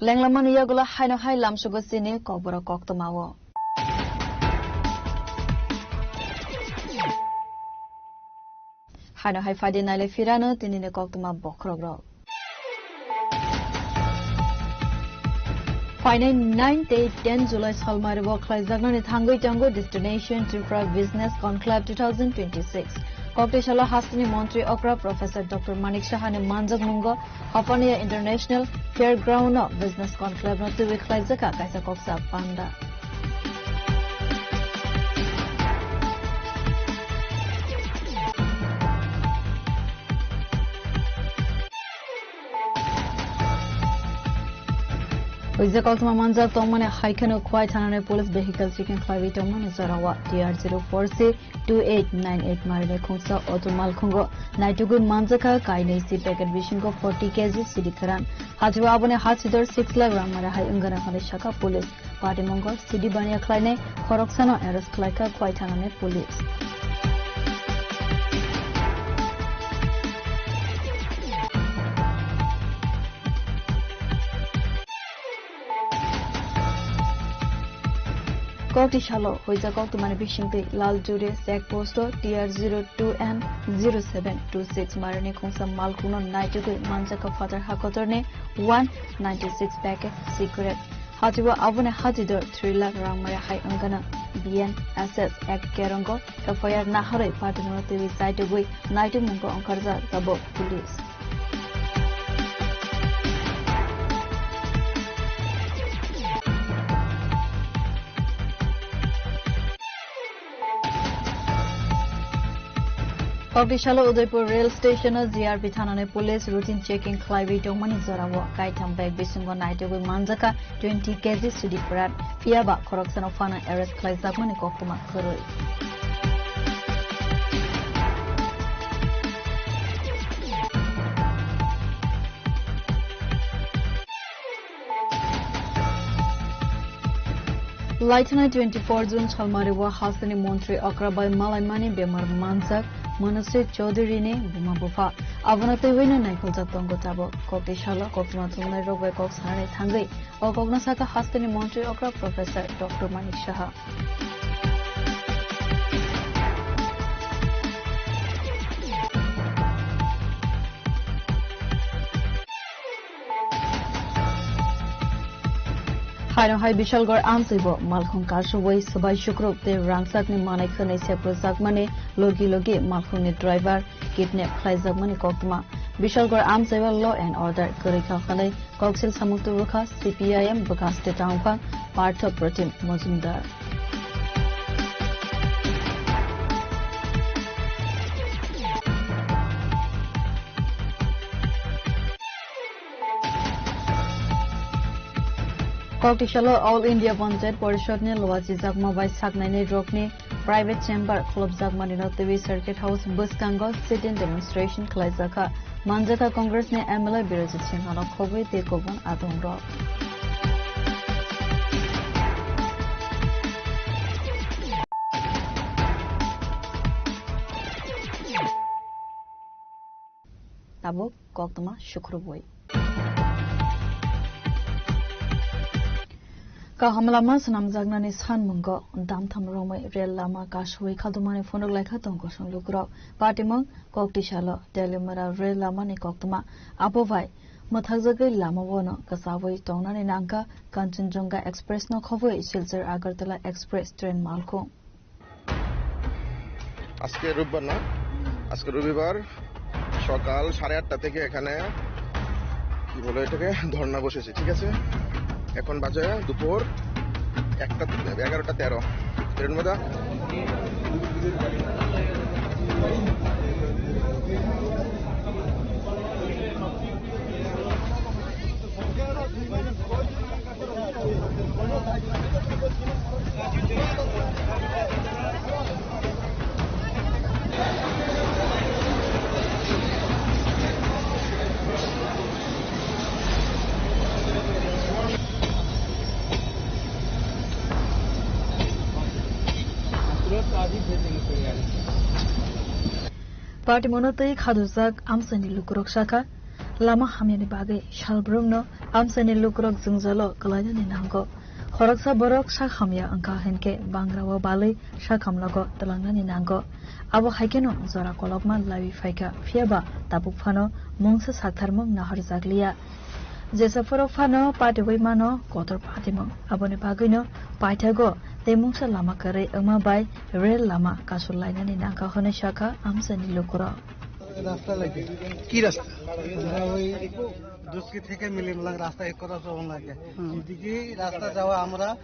Lenglamani yagulo haino hai lamsugo chini kokborok koktwmao. Haino hai phaidi naile phirano tinini koktwma bokhorokrok. Phainai nine tei ten July salmari bo khlaijaknani thangwi tongo Destination Tripura Business Conclave two thousand twenty-six. Kokti salo hasteni montri okra Professor Doctor Manik Saha ni manjak mungo Hapania International Fairground no Business Conclave no twiwi khlaijak kaisa koksa panda. Uijak koktwma manjak tongmani hai kheno Khwai thanani police vehicle checking khlaiwi tongmani jorao T R zero four C two eight nine eight marini khungsa auto malkhungo naitugwi manjakha kainwi C packet bisingo forty K G sidi kwran. Hachwao aboni hachidor six lakh rang mara hai wngana hwnwi sakha police. Patimungo sidi baniya khlainai khoroksano arrest khlaikha Khwai thanani police. Kokti salo huijak koktwmani bisingtwi Laljuri check post o T R zero two N zero seven two six marini khungsa malkhungno naitugwi manjakha phatar hakotorni one ninety six packet cigarette. Hachwao aboni hachidor three lakh rang maya hai wngana B N S S Act kerongo F I R naharwi patimungno twiwi chaitugwi naitugmungo wngkharjak tabuk police. Kokti salo Udaipur rail station o G R P thanani police routine checking khlaiwi tongmani jorao kaitham bag bisingo naitugwi manjakha twenty K G sidi prat, phiyaba khoroksano phano arrest khlaijakmani koktwma kwrwi. Laithana twenty four June salmari o hasteni montri okra bai malaimani bemar manjak Manaswi Chowdhury ni buma bupha. Abono twiwi no naikholjak tongo tabuk. Kokti salo koktwma thumnai rok bai kok sanani thangwi o kokno sakha hasteni montri okra Professor Doctor Manik Saha. Haino hai Bishalgarh amchaibo malkhung kasubwi swbai sukruk tei rangchakni manai khwnwi seprwjakmani logi logi malkhungni driver kidnap khlaijakmani koktwma. Bishalgarh amchaibo law and order kwrwi kha hwnwi koksil samung tubukha C P I M Bwkhaste Tangphang Partho Protim Mojumdar. Kokti salo All India Panchayat Parishad ni luachijakma bai saknaini rokni private chamber khulupjakmani no twiwi Circuit House bwskango sit-in demonstration khlaijakha. Manjakha Congress ni M L A Birajit Singha no khobwi tei kubun adong rok. Tabuk koktwma sukrubwi. Kaham lama swnamjaknani sanmungo damtham romwi rel lama kasui khadumani phunuk laikha tongkosong lukurok. Patimung kokti salo Telimura rel lamani koktwma abo bai mwthakjagwi lama bono kwchawi tongnani nangkha Kanchenjunga Express no khobwi Silchar Agartala Express train malkhung. আজকে রোববার না, আজকে রবিবার সকাল সাড়ে আটটা থেকে এখানে, কি বলে এটাকে, ধর্ণা বসেছে, ঠিক আছে? এখন বাজে দুপুর একটা, এগারোটা তেরো। এর মধ্যে Party mono tei khadujak amchaini lukurok sakha, Lama hamyani bagwi salbrumno amchaini lukurok jwngjalo kwlainani nango. Khoroksa borok sak hamya wngkha hinkhe bangrao balwi sak hamlogo twlangnani nango. Abo hai kheno jora kolokma laiwi phaikha, phiyaba tabuk phano mungsa saktharmung naharjakliya. Jesa phoro phano patiwi mano kotor patimung. Aboni bagwino paithago tei mungsa lama kwrwi wngma bai rel lama kasu lainani nangkha hwnwi sakha amchaini lukurok. রাস্তা লাগে। কি রাস্তা? আমরা ওই দুসকি থেকে মিলিমলাং রাস্তা এক করা যাওয়া লাগে। হুম। এদিকে রাস্তা যাওয়া আমরা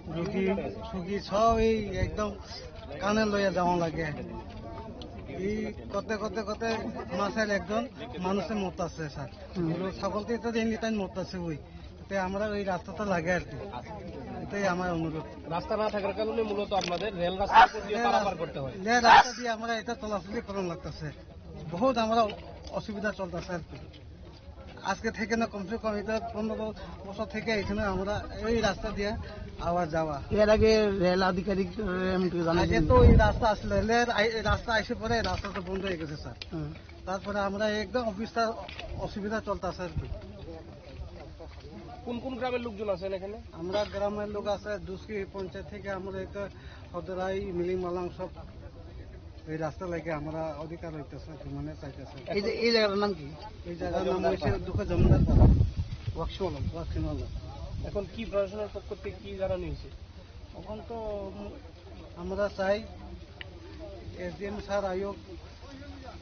রুগী সুগী সব এই একদম কানে লইয়া যাওয়া লাগে। এই করতে করতে করতে মাসের একজন মানুষের মত আছে স্যার। হুম। ছাগল তো এটা এমনি তাই মত আছে ওই। তে আমরা ওই রাস্তাটা লাগে আর কি, এটাই আমার অনুরোধ। রাস্তা না থাকার কারণে মূলত আপনাদের রেল রাস্তার উপর দিয়ে পারাপার করতে হয়। যে রাস্তা দিয়ে আমরা এটা চলাচলই করানো লাগতেছে, বহুত আমরা অসুবিধা চলতেছে আর কি। আজকে থেকে না, কমসে কম এটা পনেরো বছর থেকে এখানে আমরা এই রাস্তা দিয়ে আওয়া যাওয়া। এর আগে রেল আধিকারিক এমন কিছু জানা আগে যায়নি? তো এই রাস্তা আসলে রেল আই-, এই রাস্তা এসে পরে এই রাস্তা তো বন্ধ হয়ে গেছে স্যার। হুম। তারপরে আমরা একদম অফিসটা অসুবিধা চলতেছে আর কি। কোন কোন গ্রামের লোকজন আছেন এখানে? আমরা গ্রামের লোক আছে, দুসকি পঞ্চায়েত থেকে আমরা এটা হদরাই, মিলিং মালাং সব এই রাস্তা লাগে আমরা অধিকার হইতেছে, মানে চাইতেছে। এই যে, এই জায়গাটার নাম কি? এই জায়গার নাম হচ্ছে দুঃখ জমিদার পাড়া। ওয়াকসিমালা। ওয়াকসিমালা। এখন কি প্রশাসনের পক্ষ থেকে কি জানানো হয়েছে? এখন তো আমরা চাই এসডিএম স্যার আইক,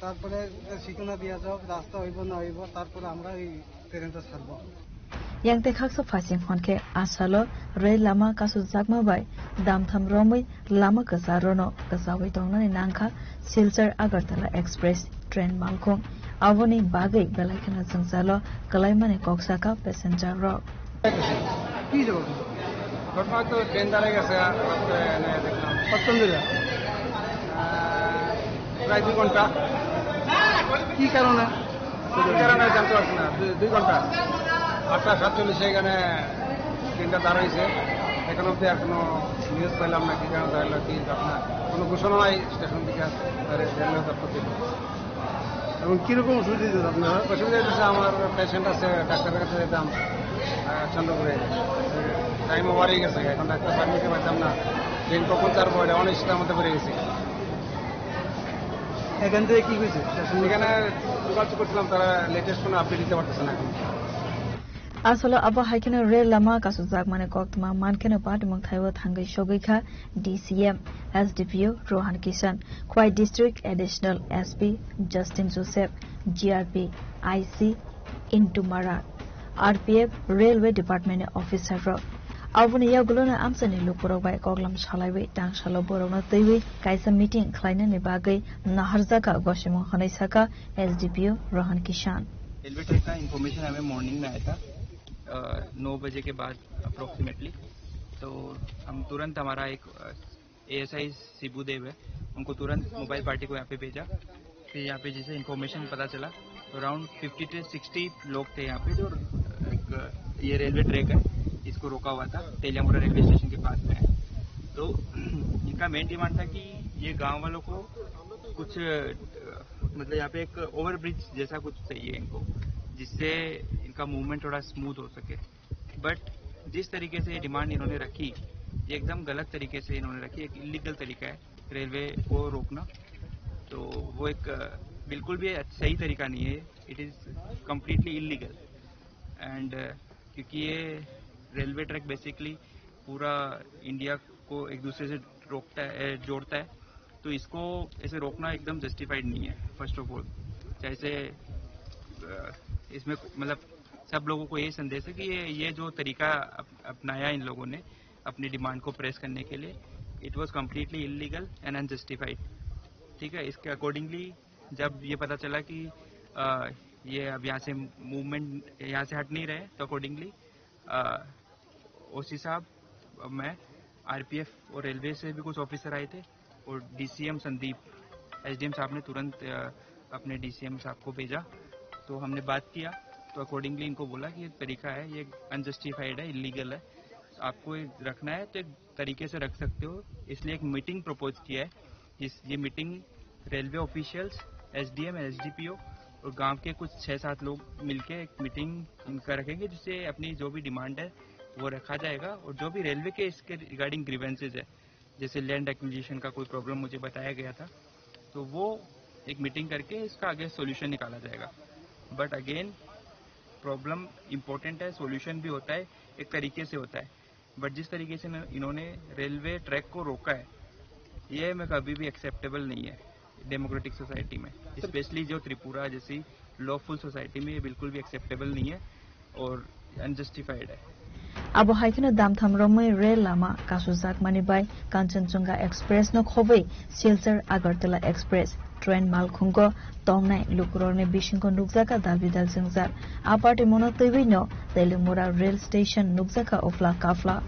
তারপরে ঠিকানা দেওয়া যাক, রাস্তা হইব না হইব, তারপরে আমরা এই ট্রেনটা ছাড়বো। Yang tei khaksa phasing hwn khe asalo rel lama kasukjakma bai damtham romwi lama kwcharo no kwchaui tongnani nangkha Silchar Agartala Express train malkhung. Aboni bagwi belai kheno jwngjalo kwlaimani kok sakha passenger rok. কি হয়েছে ঘটনা? ঘটনা তো ট্রেন দাঁড়ায় গেছে, আর হঠাৎ করে এনে দেখলাম। কতক্ষণ ধরে? আহ, প্রায় দুই ঘন্টা। কি কারণে? কি কারণে জানতে পারছি না, দুই, দুই ঘন্টা। আটটা সাতচল্লিশে এখানে ট্রেনটা দাঁড়াইছে, এখন অবধি এখনো নিউজ পেলাম না, কি কারণে দাঁড়ালো, কি ঘটনা, কোনো ঘোষণা নাই স্টেশন থেকে, রেলওয়ে দপ্তর থেকে। এবং কিরকম অসুবিধা হচ্ছে আপনার? অসুবিধা হচ্ছে, আমার পেশেন্ট আছে, ডাক্তারের কাছে যেতাম, আহ, চন্দ্রপুরে। টাইম ওভার হয়ে গেছে, এখন ডাক্তার পারমিশন পাইতাম না। ট্রেন কখন ছাড়বো, এটা অনিশ্চিততার মধ্যে পড়ে গেছি। এখান থেকে কি হয়েছে? এখানে যোগাযোগ করছিলাম, তারা লেটেস্ট কোনো আপডেট দিতে পারতেছে না এখন। Asalo abo hai kheno rel lama kasukjakmani koktwma man kheno patimung thaio thangwi sogwi kha D C M, S D P O Rohan Kishan, Khwai District Additional S P Justin Joseph, G R P, I C, Intumara, R P F, Railway Department ni officer rok. Aboni yagulono amchaini lukurok bai koklam salaiwi tangsalo borokno twiwi kaisa meeting khlainani bagwi naharjakha gosimung hwnwi sakha S D P O Rohan Kishan. Railway track का इंफॉर्मेशन हमें मॉर्निंग में आया था, अ, नौ बजे के बाद अप्रोक्सीमेटली। तो हम तुरंत, हमारा एक, अ, एएसआई शिबू देव है, उनको तुरंत मोबाइल पार्टी को यहाँ पे भेजा। फिर यहाँ पे जैसे इंफॉर्मेशन पता चला, तो अराउंड फिफ्टी टू सिक्सटी लोग थे यहाँ पे, जो एक, ये रेलवे ट्रैक है, इसको रोका हुआ था, तेलियामुड़ा रेलवे स्टेशन के पास में है। तो इनका मेन डिमांड था कि ये गांव वालों को कुछ, अ, मतलब, यहाँ पे एक ओवरब्रिज जैसा कुछ चाहिए इनको, जिससे इनका मूवमेंट थोड़ा स्मूथ हो सके। बट जिस तरीके से ये डिमांड इन्होंने रखी, ये एकदम गलत तरीके से इन्होंने रखी, एक इलीगल तरीका है रेलवे को रोकना। तो वो एक, अ, बिल्कुल भी अच्छ-, सही तरीका नहीं है, it is completely illegal। And, अ, क्योंकि ये रेलवे ट्रैक बेसिकली पूरा इंडिया को एक दूसरे से रोकता है, जोड़ता है, तो इसको ऐसे रोकना एकदम जस्टिफाइड नहीं है, फर्स्ट ऑफ ऑल। जैसे, अ, इसमें, मतलब, सब लोगों को ये संदेश है कि ये, ये जो तरीका अप-, अपनाया इन लोगों ने अपनी डिमांड को प्रेस करने के लिए, it was completely illegal and unjustified। ठीक है, इसके अकॉर्डिंगली जब ये पता चला कि, अ, ये अब यहाँ से मूवमेंट, यहाँ से हट नहीं रहे, तो अकॉर्डिंगली, अ, ओसी साहब, मैं, आरपीएफ और रेलवे से भी कुछ ऑफिसर आए थे और डीसीएम संदीप, एसडीएम साहब ने तुरंत, अ, अपने डीसीएम साहब को भेजा। तो हमने बात किया, तो अकॉर्डिंगली इनको बोला कि ये तरीका है, ये अनजस्टिफाइड है, इलीगल है, आपको ये रखना है तो एक तरीके से रख सकते हो। इसलिए एक मीटिंग प्रपोज किया है, जिस, ये meeting railway officials, SDM, SDPO और गांव के कुछ छः सात लोग मिलके एक मीटिंग इनका रखेंगे, जिससे अपनी जो भी डिमांड है वो रखा जाएगा और जो भी रेलवे के इसके रिगार्डिंग ग्रीवेंसेज है, जैसे लैंड एक्विजिशन का कोई प्रॉब्लम मुझे बताया गया था, तो वो एक मीटिंग करके इसका आगे सॉल्यूशन निकाला जाएगा। बट अगेन, प्रॉब्लम इम्पोर्टेंट है, सॉल्यूशन भी होता है, एक तरीके से होता है। बट जिस तरीके से इन्होंने रेलवे ट्रैक को रोका है, ये मैं कभी भी एक्सेप्टेबल नहीं है डेमोक्रेटिक सोसाइटी में, स्पेशली जो त्रिपुरा जैसी लॉफुल सोसाइटी में ये बिल्कुल भी एक्सेप्टेबल नहीं है और अनजस्टिफाइड है। Abo hai kheno damtham romwi rel lama kasujakmani bai Kanchenjunga Express no khobwi Silchar Agartala Express train malkhungo tongnai lukurokni bisingo nukjakha dalbidal jwngjal. A party mono twiwi no Telimura rail station nukjakha uphla kaphla.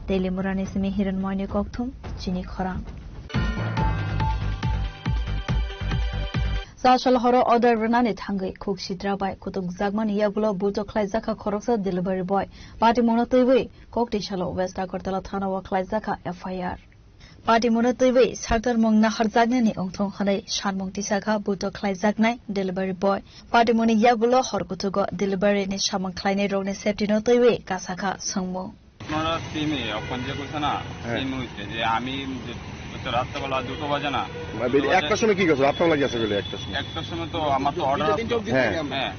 Telimurani simi Hiranmoyni kokthum, chini khorang. Chasal horo order rwnani thangwi khuk sitra bai kutung jakmani yagulo buto khlaijakha khoroksa delivery boy. Patimungno twiwi kokti salo West Agartala thana o khlaijakha F I R. Patimungno twiwi saktarmung naharjaknani wngthong hwnwi sanmung tisakha buto khlaijaknai delivery boy. Patimungni yagulo hor kuchugo delivery ni samung khlainai rokni safety no twiwi kasakha swngmung. আপনারা সিমে, অখন যে কইছে না, হ্যাঁ। সিম হইছে যে আমি যে, হচ্ছে রাত্রেবেলা দুটো বাজে না, মানে, দুটো বাজে। একটার সময় কি করছো? আপনার লাগি আছে বলে একটার সময়। একটার সময় তো আমার তো অর্ডার আসলো। হ্যাঁ। হ্যাঁ,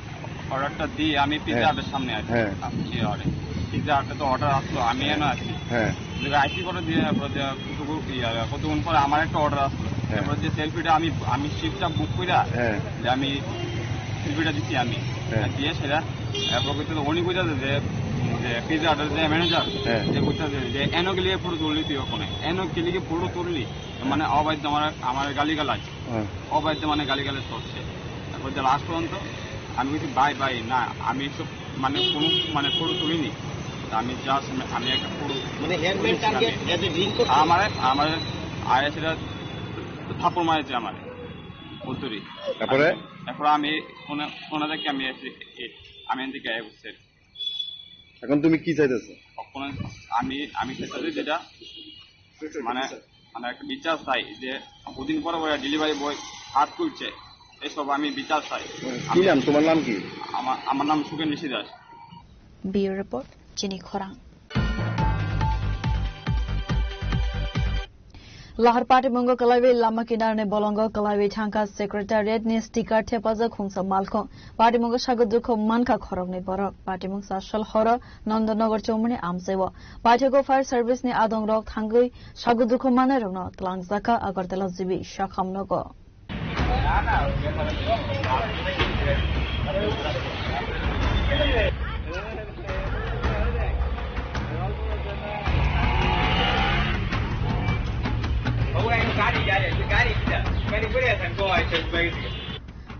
অর্ডারটা দিয়ে আমি পিৎজা হ্যাঁ। হাটের সামনে আছি। হ্যাঁ। আসছি অর্ডার। পিৎজা হাটে তো অর্ডার আসলো, আমি হ্যাঁ। এনে আছি। হ্যাঁ। এদিকে আইসি করে দিয়ে, তারপরে যে কিছু, ইয়া, কতক্ষণ পরে আমার একটা অর্ডার আসলো। হ্যাঁ। তারপরে যে সেলফিটা আমি, আমি শিফটটা বুক কইরা, হ্যাঁ। যে আমি সেলফিটা দিছি আমি। হ্যাঁ। আর দিয়ে সেটা এরপর কইতে তো উনি কইতাছে যে, যে পিৎজা হাটের যে ম্যানেজার, হ্যাঁ। যে কইতাছে যে, "এনো গেলে ফটো তুললি তুই ওখানে, এনো গেলে কি ফটো তুললি?" মানে অবাধ্য আমার, আমার গালিগালাজ। হ্যাঁ। অবাধ্য মানে গালিগালাজ করছে। তারপর যে লাস্ট পর্যন্ত আমি কইছি, "ভাই, ভাই, না, আমি এইসব মানে কোনো মানে ফটো তুলিনি।" তা আমি জাস্ট আমি, আমি একটা ফটো মানে হেয়ার ব্যান্ড তুলেছি টার্গেট আমি। এজ এ ড্রিঙ্ক করছে? আমার, আমার আয়া সেটা থাপ্পড় মারেছে আমার। উত্তরই। তারপরে? তারপর আমি ওনা-, ওনাদেরকে আমি এসে, এ, আমি এদিকে আয়া বসছি। এখন তুমি কি চাইতেছো? এখন আমি, আমি চাইতেছি যেটা মানে, মানে একটা বিচার চাই যে দুদিন পরে পরে ডেলিভারি বয় হাত তুলছে, এসব আমি বিচার চাই। কি আমি নাম? তোমার নাম কি? আমার, আমার নাম সুখেন ঋষি Das. Bureau report, Chini Khorang. Lahar patimungo kwlaiwi lama kinarni bolongo kwlaiwi thangkha secretariat ni sticker thepajak khungsa malkhung. Patimungo sago dukhu mankha khoroknwi borok. Patimung chasal horo Nandanagar chomoni amchaiwo. Paithakgo fire service ni adongrok thangwi sago dukhu mannairokno twlangjakha Agartala G B Shakham nogo.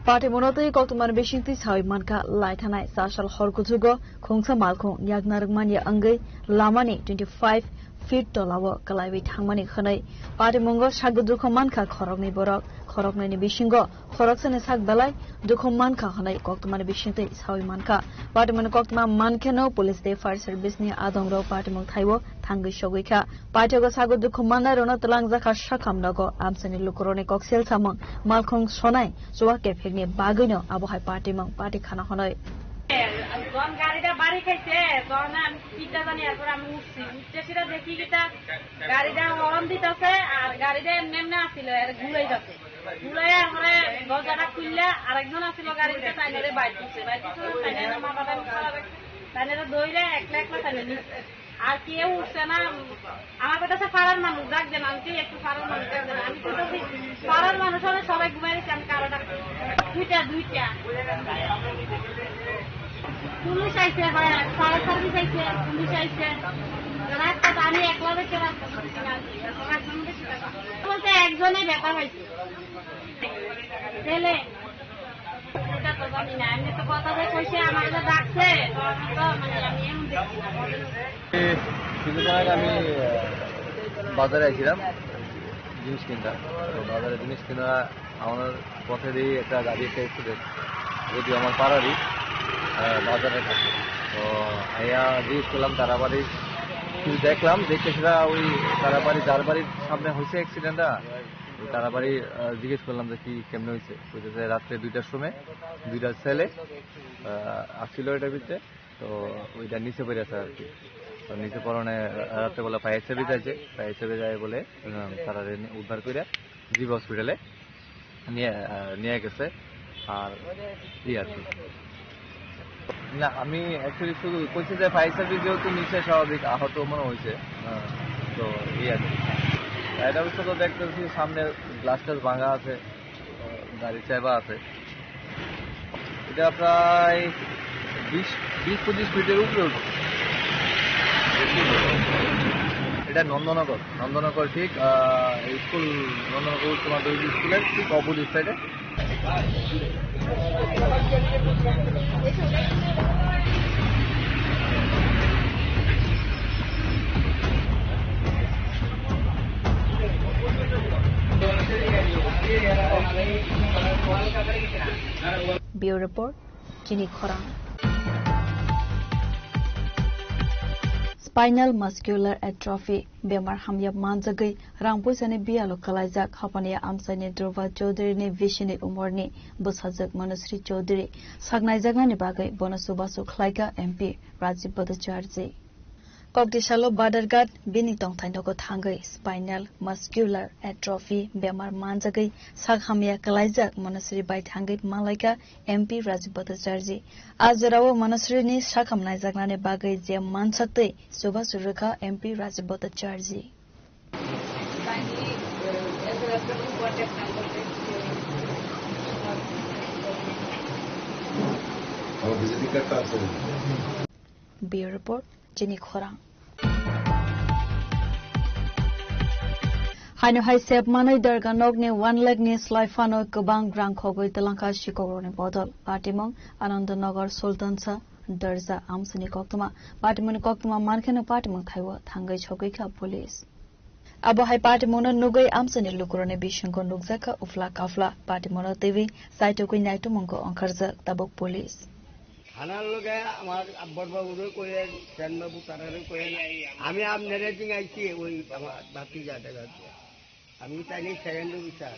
Patimungno twi koktwmani bisingtwi sawi mankha, lai thanai chasal hor kuchugo khungsa malkhung yakna rwkmani wngwi lamani twenty five feet tolao kwlaiwi thangmani hwnwi patimungo sago dukhu mankha khoroknwi borok. Khoroknwini bisingo khoroksani sak belai dukhu mankha hwnwi koktwmani bisingtwi sawi mankha. Patimungni koktwma mankheno police tei fire service ni adongrok patimung thaibo thangwi sogwi kha. Paithakgo sago dukhu mannairokno twlangjakha Shakham nogo. Amchaini lukurokni koksil samung malkhung sonai chuwa kephekni bagwino abo hai patimung pati khana hwnwi. Gon gari da bari khaise, gon am pita jani, erpor ami utsi, utte sira dekhi kita gari da horon ditase, ar gari da emne emne asilo, er gulai jase. Gulai ar pore dorja da khulla, arekjon asilo gari da tainore bai dise, bai dise, tainore ma bada khala, tainore doire ekla ekla tainore nisse. Ar keu uthche na, amar kotha se parar manuj dak den, ami kei ekটু parar manuj dak den, ami kotha se parar manuj hobe sobai gumai roiche, ami karo dak, duita, duita. Police আইছে, হয়, fire service আইছে, পুলিশ আইছে। রাস্তাত আমি একলা বেঁচে রাস্তা বলতে একজনই ব্যথা হয়েছে। ছেলে, এটা তো জানি না। এমনি তো কথা যে কইছে, আমার যে ডাকছে, তো আমি তো, মানে, আমি এখন দেখছি না। কিছুদিন আগে আমি, আহ, বাজারে আইছিলাম জিনিস কিনতে। তো বাজারে জিনিস কিনা আমার পথে দিয়ে একটা গাড়ি একটা অ্যাক্সিডেন্ট, যদিও আমার পাড়ারই, আহ, বাজারের কাছে। তো আইয়া জিজ্ঞেস করলাম তারাবাড়ি, কিছু দেখলাম, দেখে সেটা ওই তারাবাড়ি, যার বাড়ির সামনে হয়েছে অ্যাক্সিডেন্টটা, ওই তারাবাড়ি, আহ, জিজ্ঞেস করলাম যে কি কেমনে হয়েছে। কইতেছে রাত্রে দুইটার সময় দুইটা ছেলে, আহ, আসছিল এটার ভিতরে। তো ওইটা নিচে পড়ে আছে আর কি। তো নিচে পড়ানে রাত্রেবেলা ফায়ার সার্ভিস আছে, ফায়ার সার্ভিস যায় বলে, উম, তারা রে-, উদ্ধার করে জিবি হসপিটালে নিয়ে, আহ, নিয়ে গেছে। আর এই আর কি। না, আমি অ্যাকচুয়ালি শুধু কইছি যে ফায়ার সার্ভিস যেহেতু নিচে স্বাভাবিক আহত মনে হয়েছে। হ্যাঁ, তো এই আর কি। এটা অবশ্য তো দেখতেছি সামনে গ্লাস টাস ভাঙা আছে, গাড়ি চাপা আছে। এটা প্রায় বিশ, বিশ পঁচিশ ফিটের উপরে উঠবে। এটা নন্দনগর, নন্দনগর ঠিক, আহ, স্কুল, নন্দনগর উচ্চ মাধ্যমিক স্কুলের ঠিক অপোজিট সাইডে। Bureau Report, Chini Khorang. Spinal muscular atrophy bemar hamya manjagwi rang puisani biyalo kalaijak Hapania amchaini Dhruva Chowdhury ni bisini umorni bwsajwk Manusri Chowdhury saknaijaknani bagwi bono chubachu khlaika M P Rajiv Bhattacharjee. Koktisalo Badharghat bini tongthai nogo thangwi spinal muscular atrophy bemar manjagwi sak hamya kalaijak Manusri bai thangwi malaika M P Rajiv Bhattacharjee. A jorao Manusrini sakham naijaknani bagwi je mansaktwi chubachu rwkha M P Rajiv Bhattacharjee. Bureau Report, Chini Khorang. Haino hai sep manwi Darga nokni one lakh ni slai phano kwbang rang khogwi twlangkha sikokrokni bodol. Patimung Anandanagar Sultan Shah Darja amsini koktwma. Patimungni koktwma mankheno patimung thaibo thangwi sogwikha police. Abo hai patimungno nugwi amchaini lukurokni bisingo nukjakha ufla kafla. Patimungno twiwi chaitugwi naitumungkhe ongkharjak tabuk police. Thanal loge amar Akbar babure koye, Sen babu tarare koye, ami apnare jingaisi oi amar bhatijatar kache. Ami tani second officer.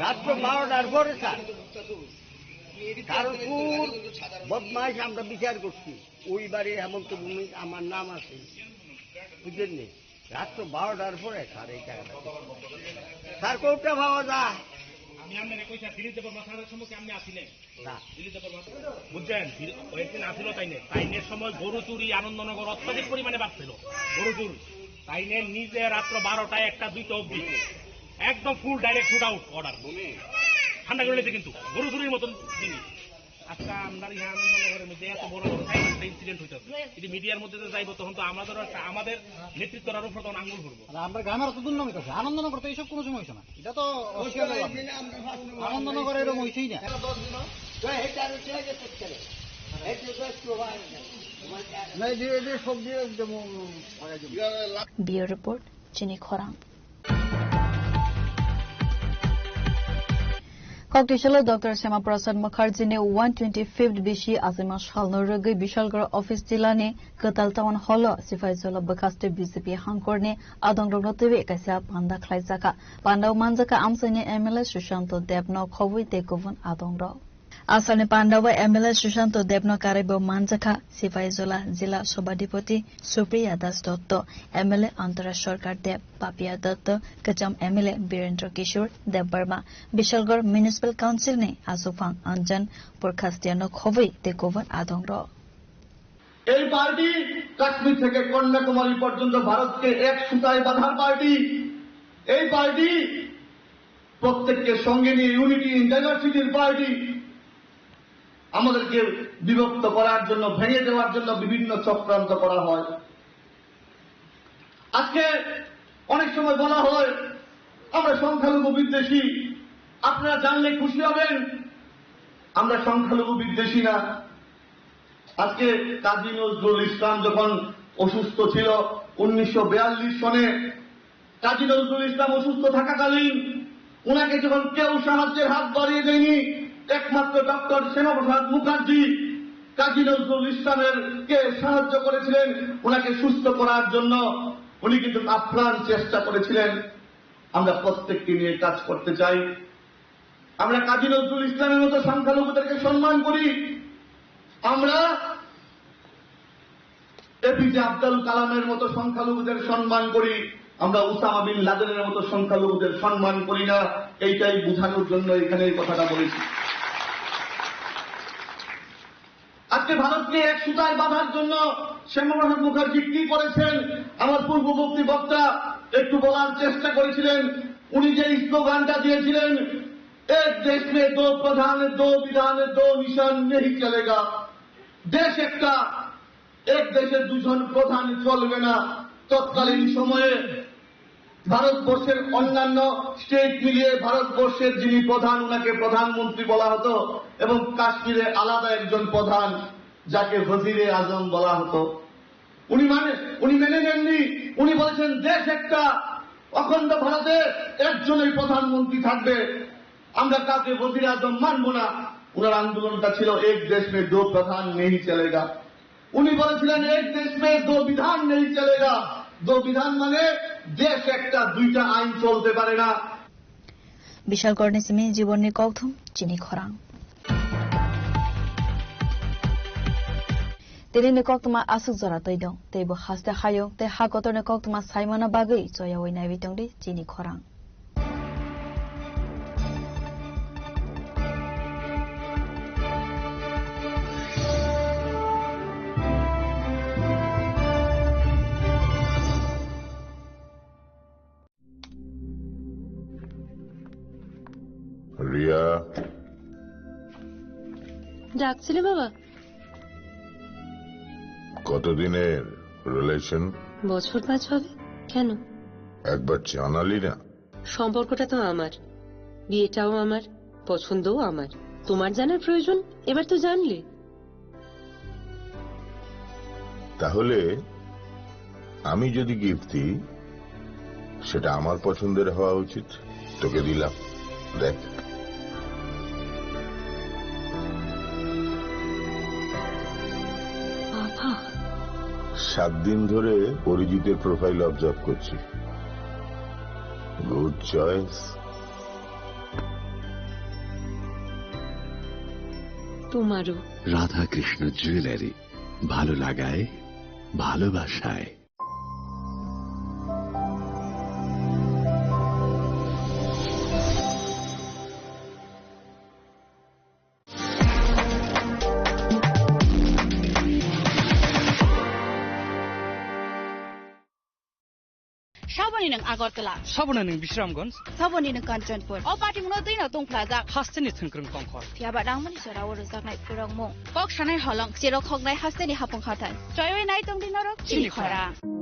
রাত্র বারোটার পরে স্যার, কারণ খুব বদমাইশ আমরা বিচার করছি। ওই বাড়ি হেমন্ত ভৌমিক আমার নাম আছে, বুঝলেন নি? রাত্র বারোটার পরে স্যার এই জায়গাটা। স্যার, কোনটা পাওয়া যায়? আমি আপনাকে কই স্যার, দিলীপ দেববর্মা স্যারের সম্মুখে আপনি আসিলেন? না। দিলীপ দেববর্মা, বুঝছেন? দিল-, কয়েকদিন আসিল তাইনে। তাইনের সময় গরু চুরি আনন্দনগর অত্যাধিক পরিমাণে বাড়ছিল। গরু চুরি। তাইনে নিজে রাত্র বারোটায়, একটা, দুইটা অবধি একদম ফুল ডাইরেক্ট শুট আউট অর্ডার। ঠান্ডা করে নিতে কিন্তু গরু চুরির মতন জিনিস। আজকে আমরা ইহা আনন্দনগরের মধ্যে এত বড় বড় সাইবার একটা ইনসিডেন্ট হইতেছে। যদি মিডিয়ার মধ্যে তো যাইবো, তখন তো আমাদেরও একটা, আমাদের নেতৃত্বর উপর তখন আঙ্গুল করবো। আর আমরা গ্রামের অত দুর্নাম হইতেছে, আনন্দনগর তো এইসব কোনো সময় হইছে না। এটা তো অস্বীকার করা যায় না। আনন্দনগরে এরকম হইছেই না। না, এই যে, এই যে সব দিয়ে একদম ফালাই দেবো। Bureau Report, Chini Khorang. Koktisalo Doctor Shyama Prasad Mukherjee ni one twenty-fifth bisi achaima salno rwgwi Bishalgarh office jilani Kwtal Town Hall o Sipaijola bwkhaste B J P hangkorni adongrokno twiwi kaisa panda khlaijakha. Pandao manjakha amchaini M L A Sushanto Debno khobwi tei kubun adongrok. Asalni pandao M L A Sushanto Debno karwibo manjakha Sipaijola Jila Sobhadipoti Supriya Das Dotto, M L A Antara Sarkar Deb, Papiya Dotto, kwcham M L A Birendra Kishore Debbarma, Bishalgarh Municipal Council ni Achukphang Anjan Purkhastiano khobwi tei kubun adongrok. এই পার্টি কাশ্মীর থেকে কন্যাকুমারী পর্যন্ত ভারতকে এক সুতায় বাঁধার পার্টি। এই পার্টি প্রত্যেককে সঙ্গে নিয়ে ইউনিটি ইন ডাইভার্সিটির পার্টি। আমাদেরকে বিভক্ত করার জন্য, ভেঙে দেওয়ার জন্য বিভিন্ন চক্রান্ত করা হয়। আজকে অনেক সময় বলা হয়, "আমরা সংখ্যালঘু বিদ্বেষী।" আপনারা জানলে খুশি হবেন, আমরা সংখ্যালঘু বিদ্বেষী না। আজকে কাজী নজরুল ইসলাম যখন অসুস্থ ছিল উনিশশো বিয়াল্লিশ সনে, কাজী নজরুল ইসলাম অসুস্থ থাকাকালীন ওনাকে যখন কেউ সাহায্যের হাত বাড়িয়ে দেয়নি, একমাত্র ডক্টর শ্যামাপ্রসাদ মুখার্জি কাজী নজরুল ইসলামের কে সাহায্য করেছিলেন ওনাকে সুস্থ করার জন্য। উনি কিন্তু আপ্রাণ চেষ্টা করেছিলেন। আমরা প্রত্যেককে নিয়ে কাজ করতে চাই। আমরা কাজী নজরুল ইসলামের মতো সংখ্যালঘুদেরকে সম্মান করি। আমরা এপিজে আব্দুল কালামের মতো সংখ্যালঘুদের সম্মান করি, আমরা উসামা বিন লাদেনের মতো সংখ্যালঘুদের সম্মান করি না। এইটাই বোঝানোর জন্য এখানে এই কথাটা বলেছি। আজকে ভারতকে এক সুতায় বাঁধার জন্য শ্যামাপ্রসাদ মুখার্জি কি করেছেন, আমার পূর্ববর্তী বক্তা একটু বলার চেষ্টা করেছিলেন। উনি যে স্লোগানটা দিয়েছিলেন, "এক দেশ মে দো প্রধান, দো বিধান, দো নিশান নেহি চলেগা।" দেশ একটা, এক দেশে দুজন প্রধান চলবে না। তৎকালীন সময়ে ভারতবর্ষের অন্যান্য স্টেট মিলিয়ে ভারতবর্ষের যিনি প্রধান, ওনাকে প্রধানমন্ত্রী বলা হতো এবং কাশ্মীরে আলাদা একজন প্রধান, যাকে ওজিরে আজম বলা হতো। উনি মানে, উনি মেনে নেননি। উনি বলেছেন, "দেশ একটা, অখণ্ড ভারতে একজনই প্রধানমন্ত্রী থাকবে, আমরা কাউকে ওজিরে আজম মানব না।" ওনার আন্দোলনটা ছিল, "এক দেশ মে দো প্রধান নেই চলেগা।" উনি বলেছিলেন, "এক দেশ মে দো বিধান নেই চলেগা।" দো বিধান মানে দেশ একটা, দুইটা আইন চলতে পারে না। Bishal Korni simi jibonni kokthum chini khorang. Tini ni koktwma aswk jora twi dong, tei bo haste hayung tei ha kotor ni koktwma saimano bagwi choyawi naiwi tongdi chini khorang. Riya. ডাকছিলে বাবা? কতদিনের রিলেশন? বছর পাঁচ হবে। কেন? একবার জানালি না। সম্পর্কটা তো আমার, বিয়েটাও আমার, পছন্দও আমার। তোমার জানার প্রয়োজন, এবার তো জানলে। তাহলে আমি যদি গিফট দিই, সেটা আমার পছন্দের হওয়া উচিত। তোকে দিলাম, দেখ। বাবা। সাত দিন ধরে অরিজিতের প্রোফাইল অবজার্ভ করছি। Good choice. তোমারও। রাধাকৃষ্ণ জুয়েলারি, ভালো লাগায়, ভালোবাসায়। Saboni nwng Agartala. Saboni nwng Bisramganj. Saboni nwng Kanchanpur. O patimungno twino tungphlajak. Hasteni thwngkwrwng tongkhor. Phiyaba rangmani jora o rwjaknai phrwngmung. Kok sanai holong, cherok hoknai hasteni hapung hathai. Choiwi nai tongdi norok chini khorang.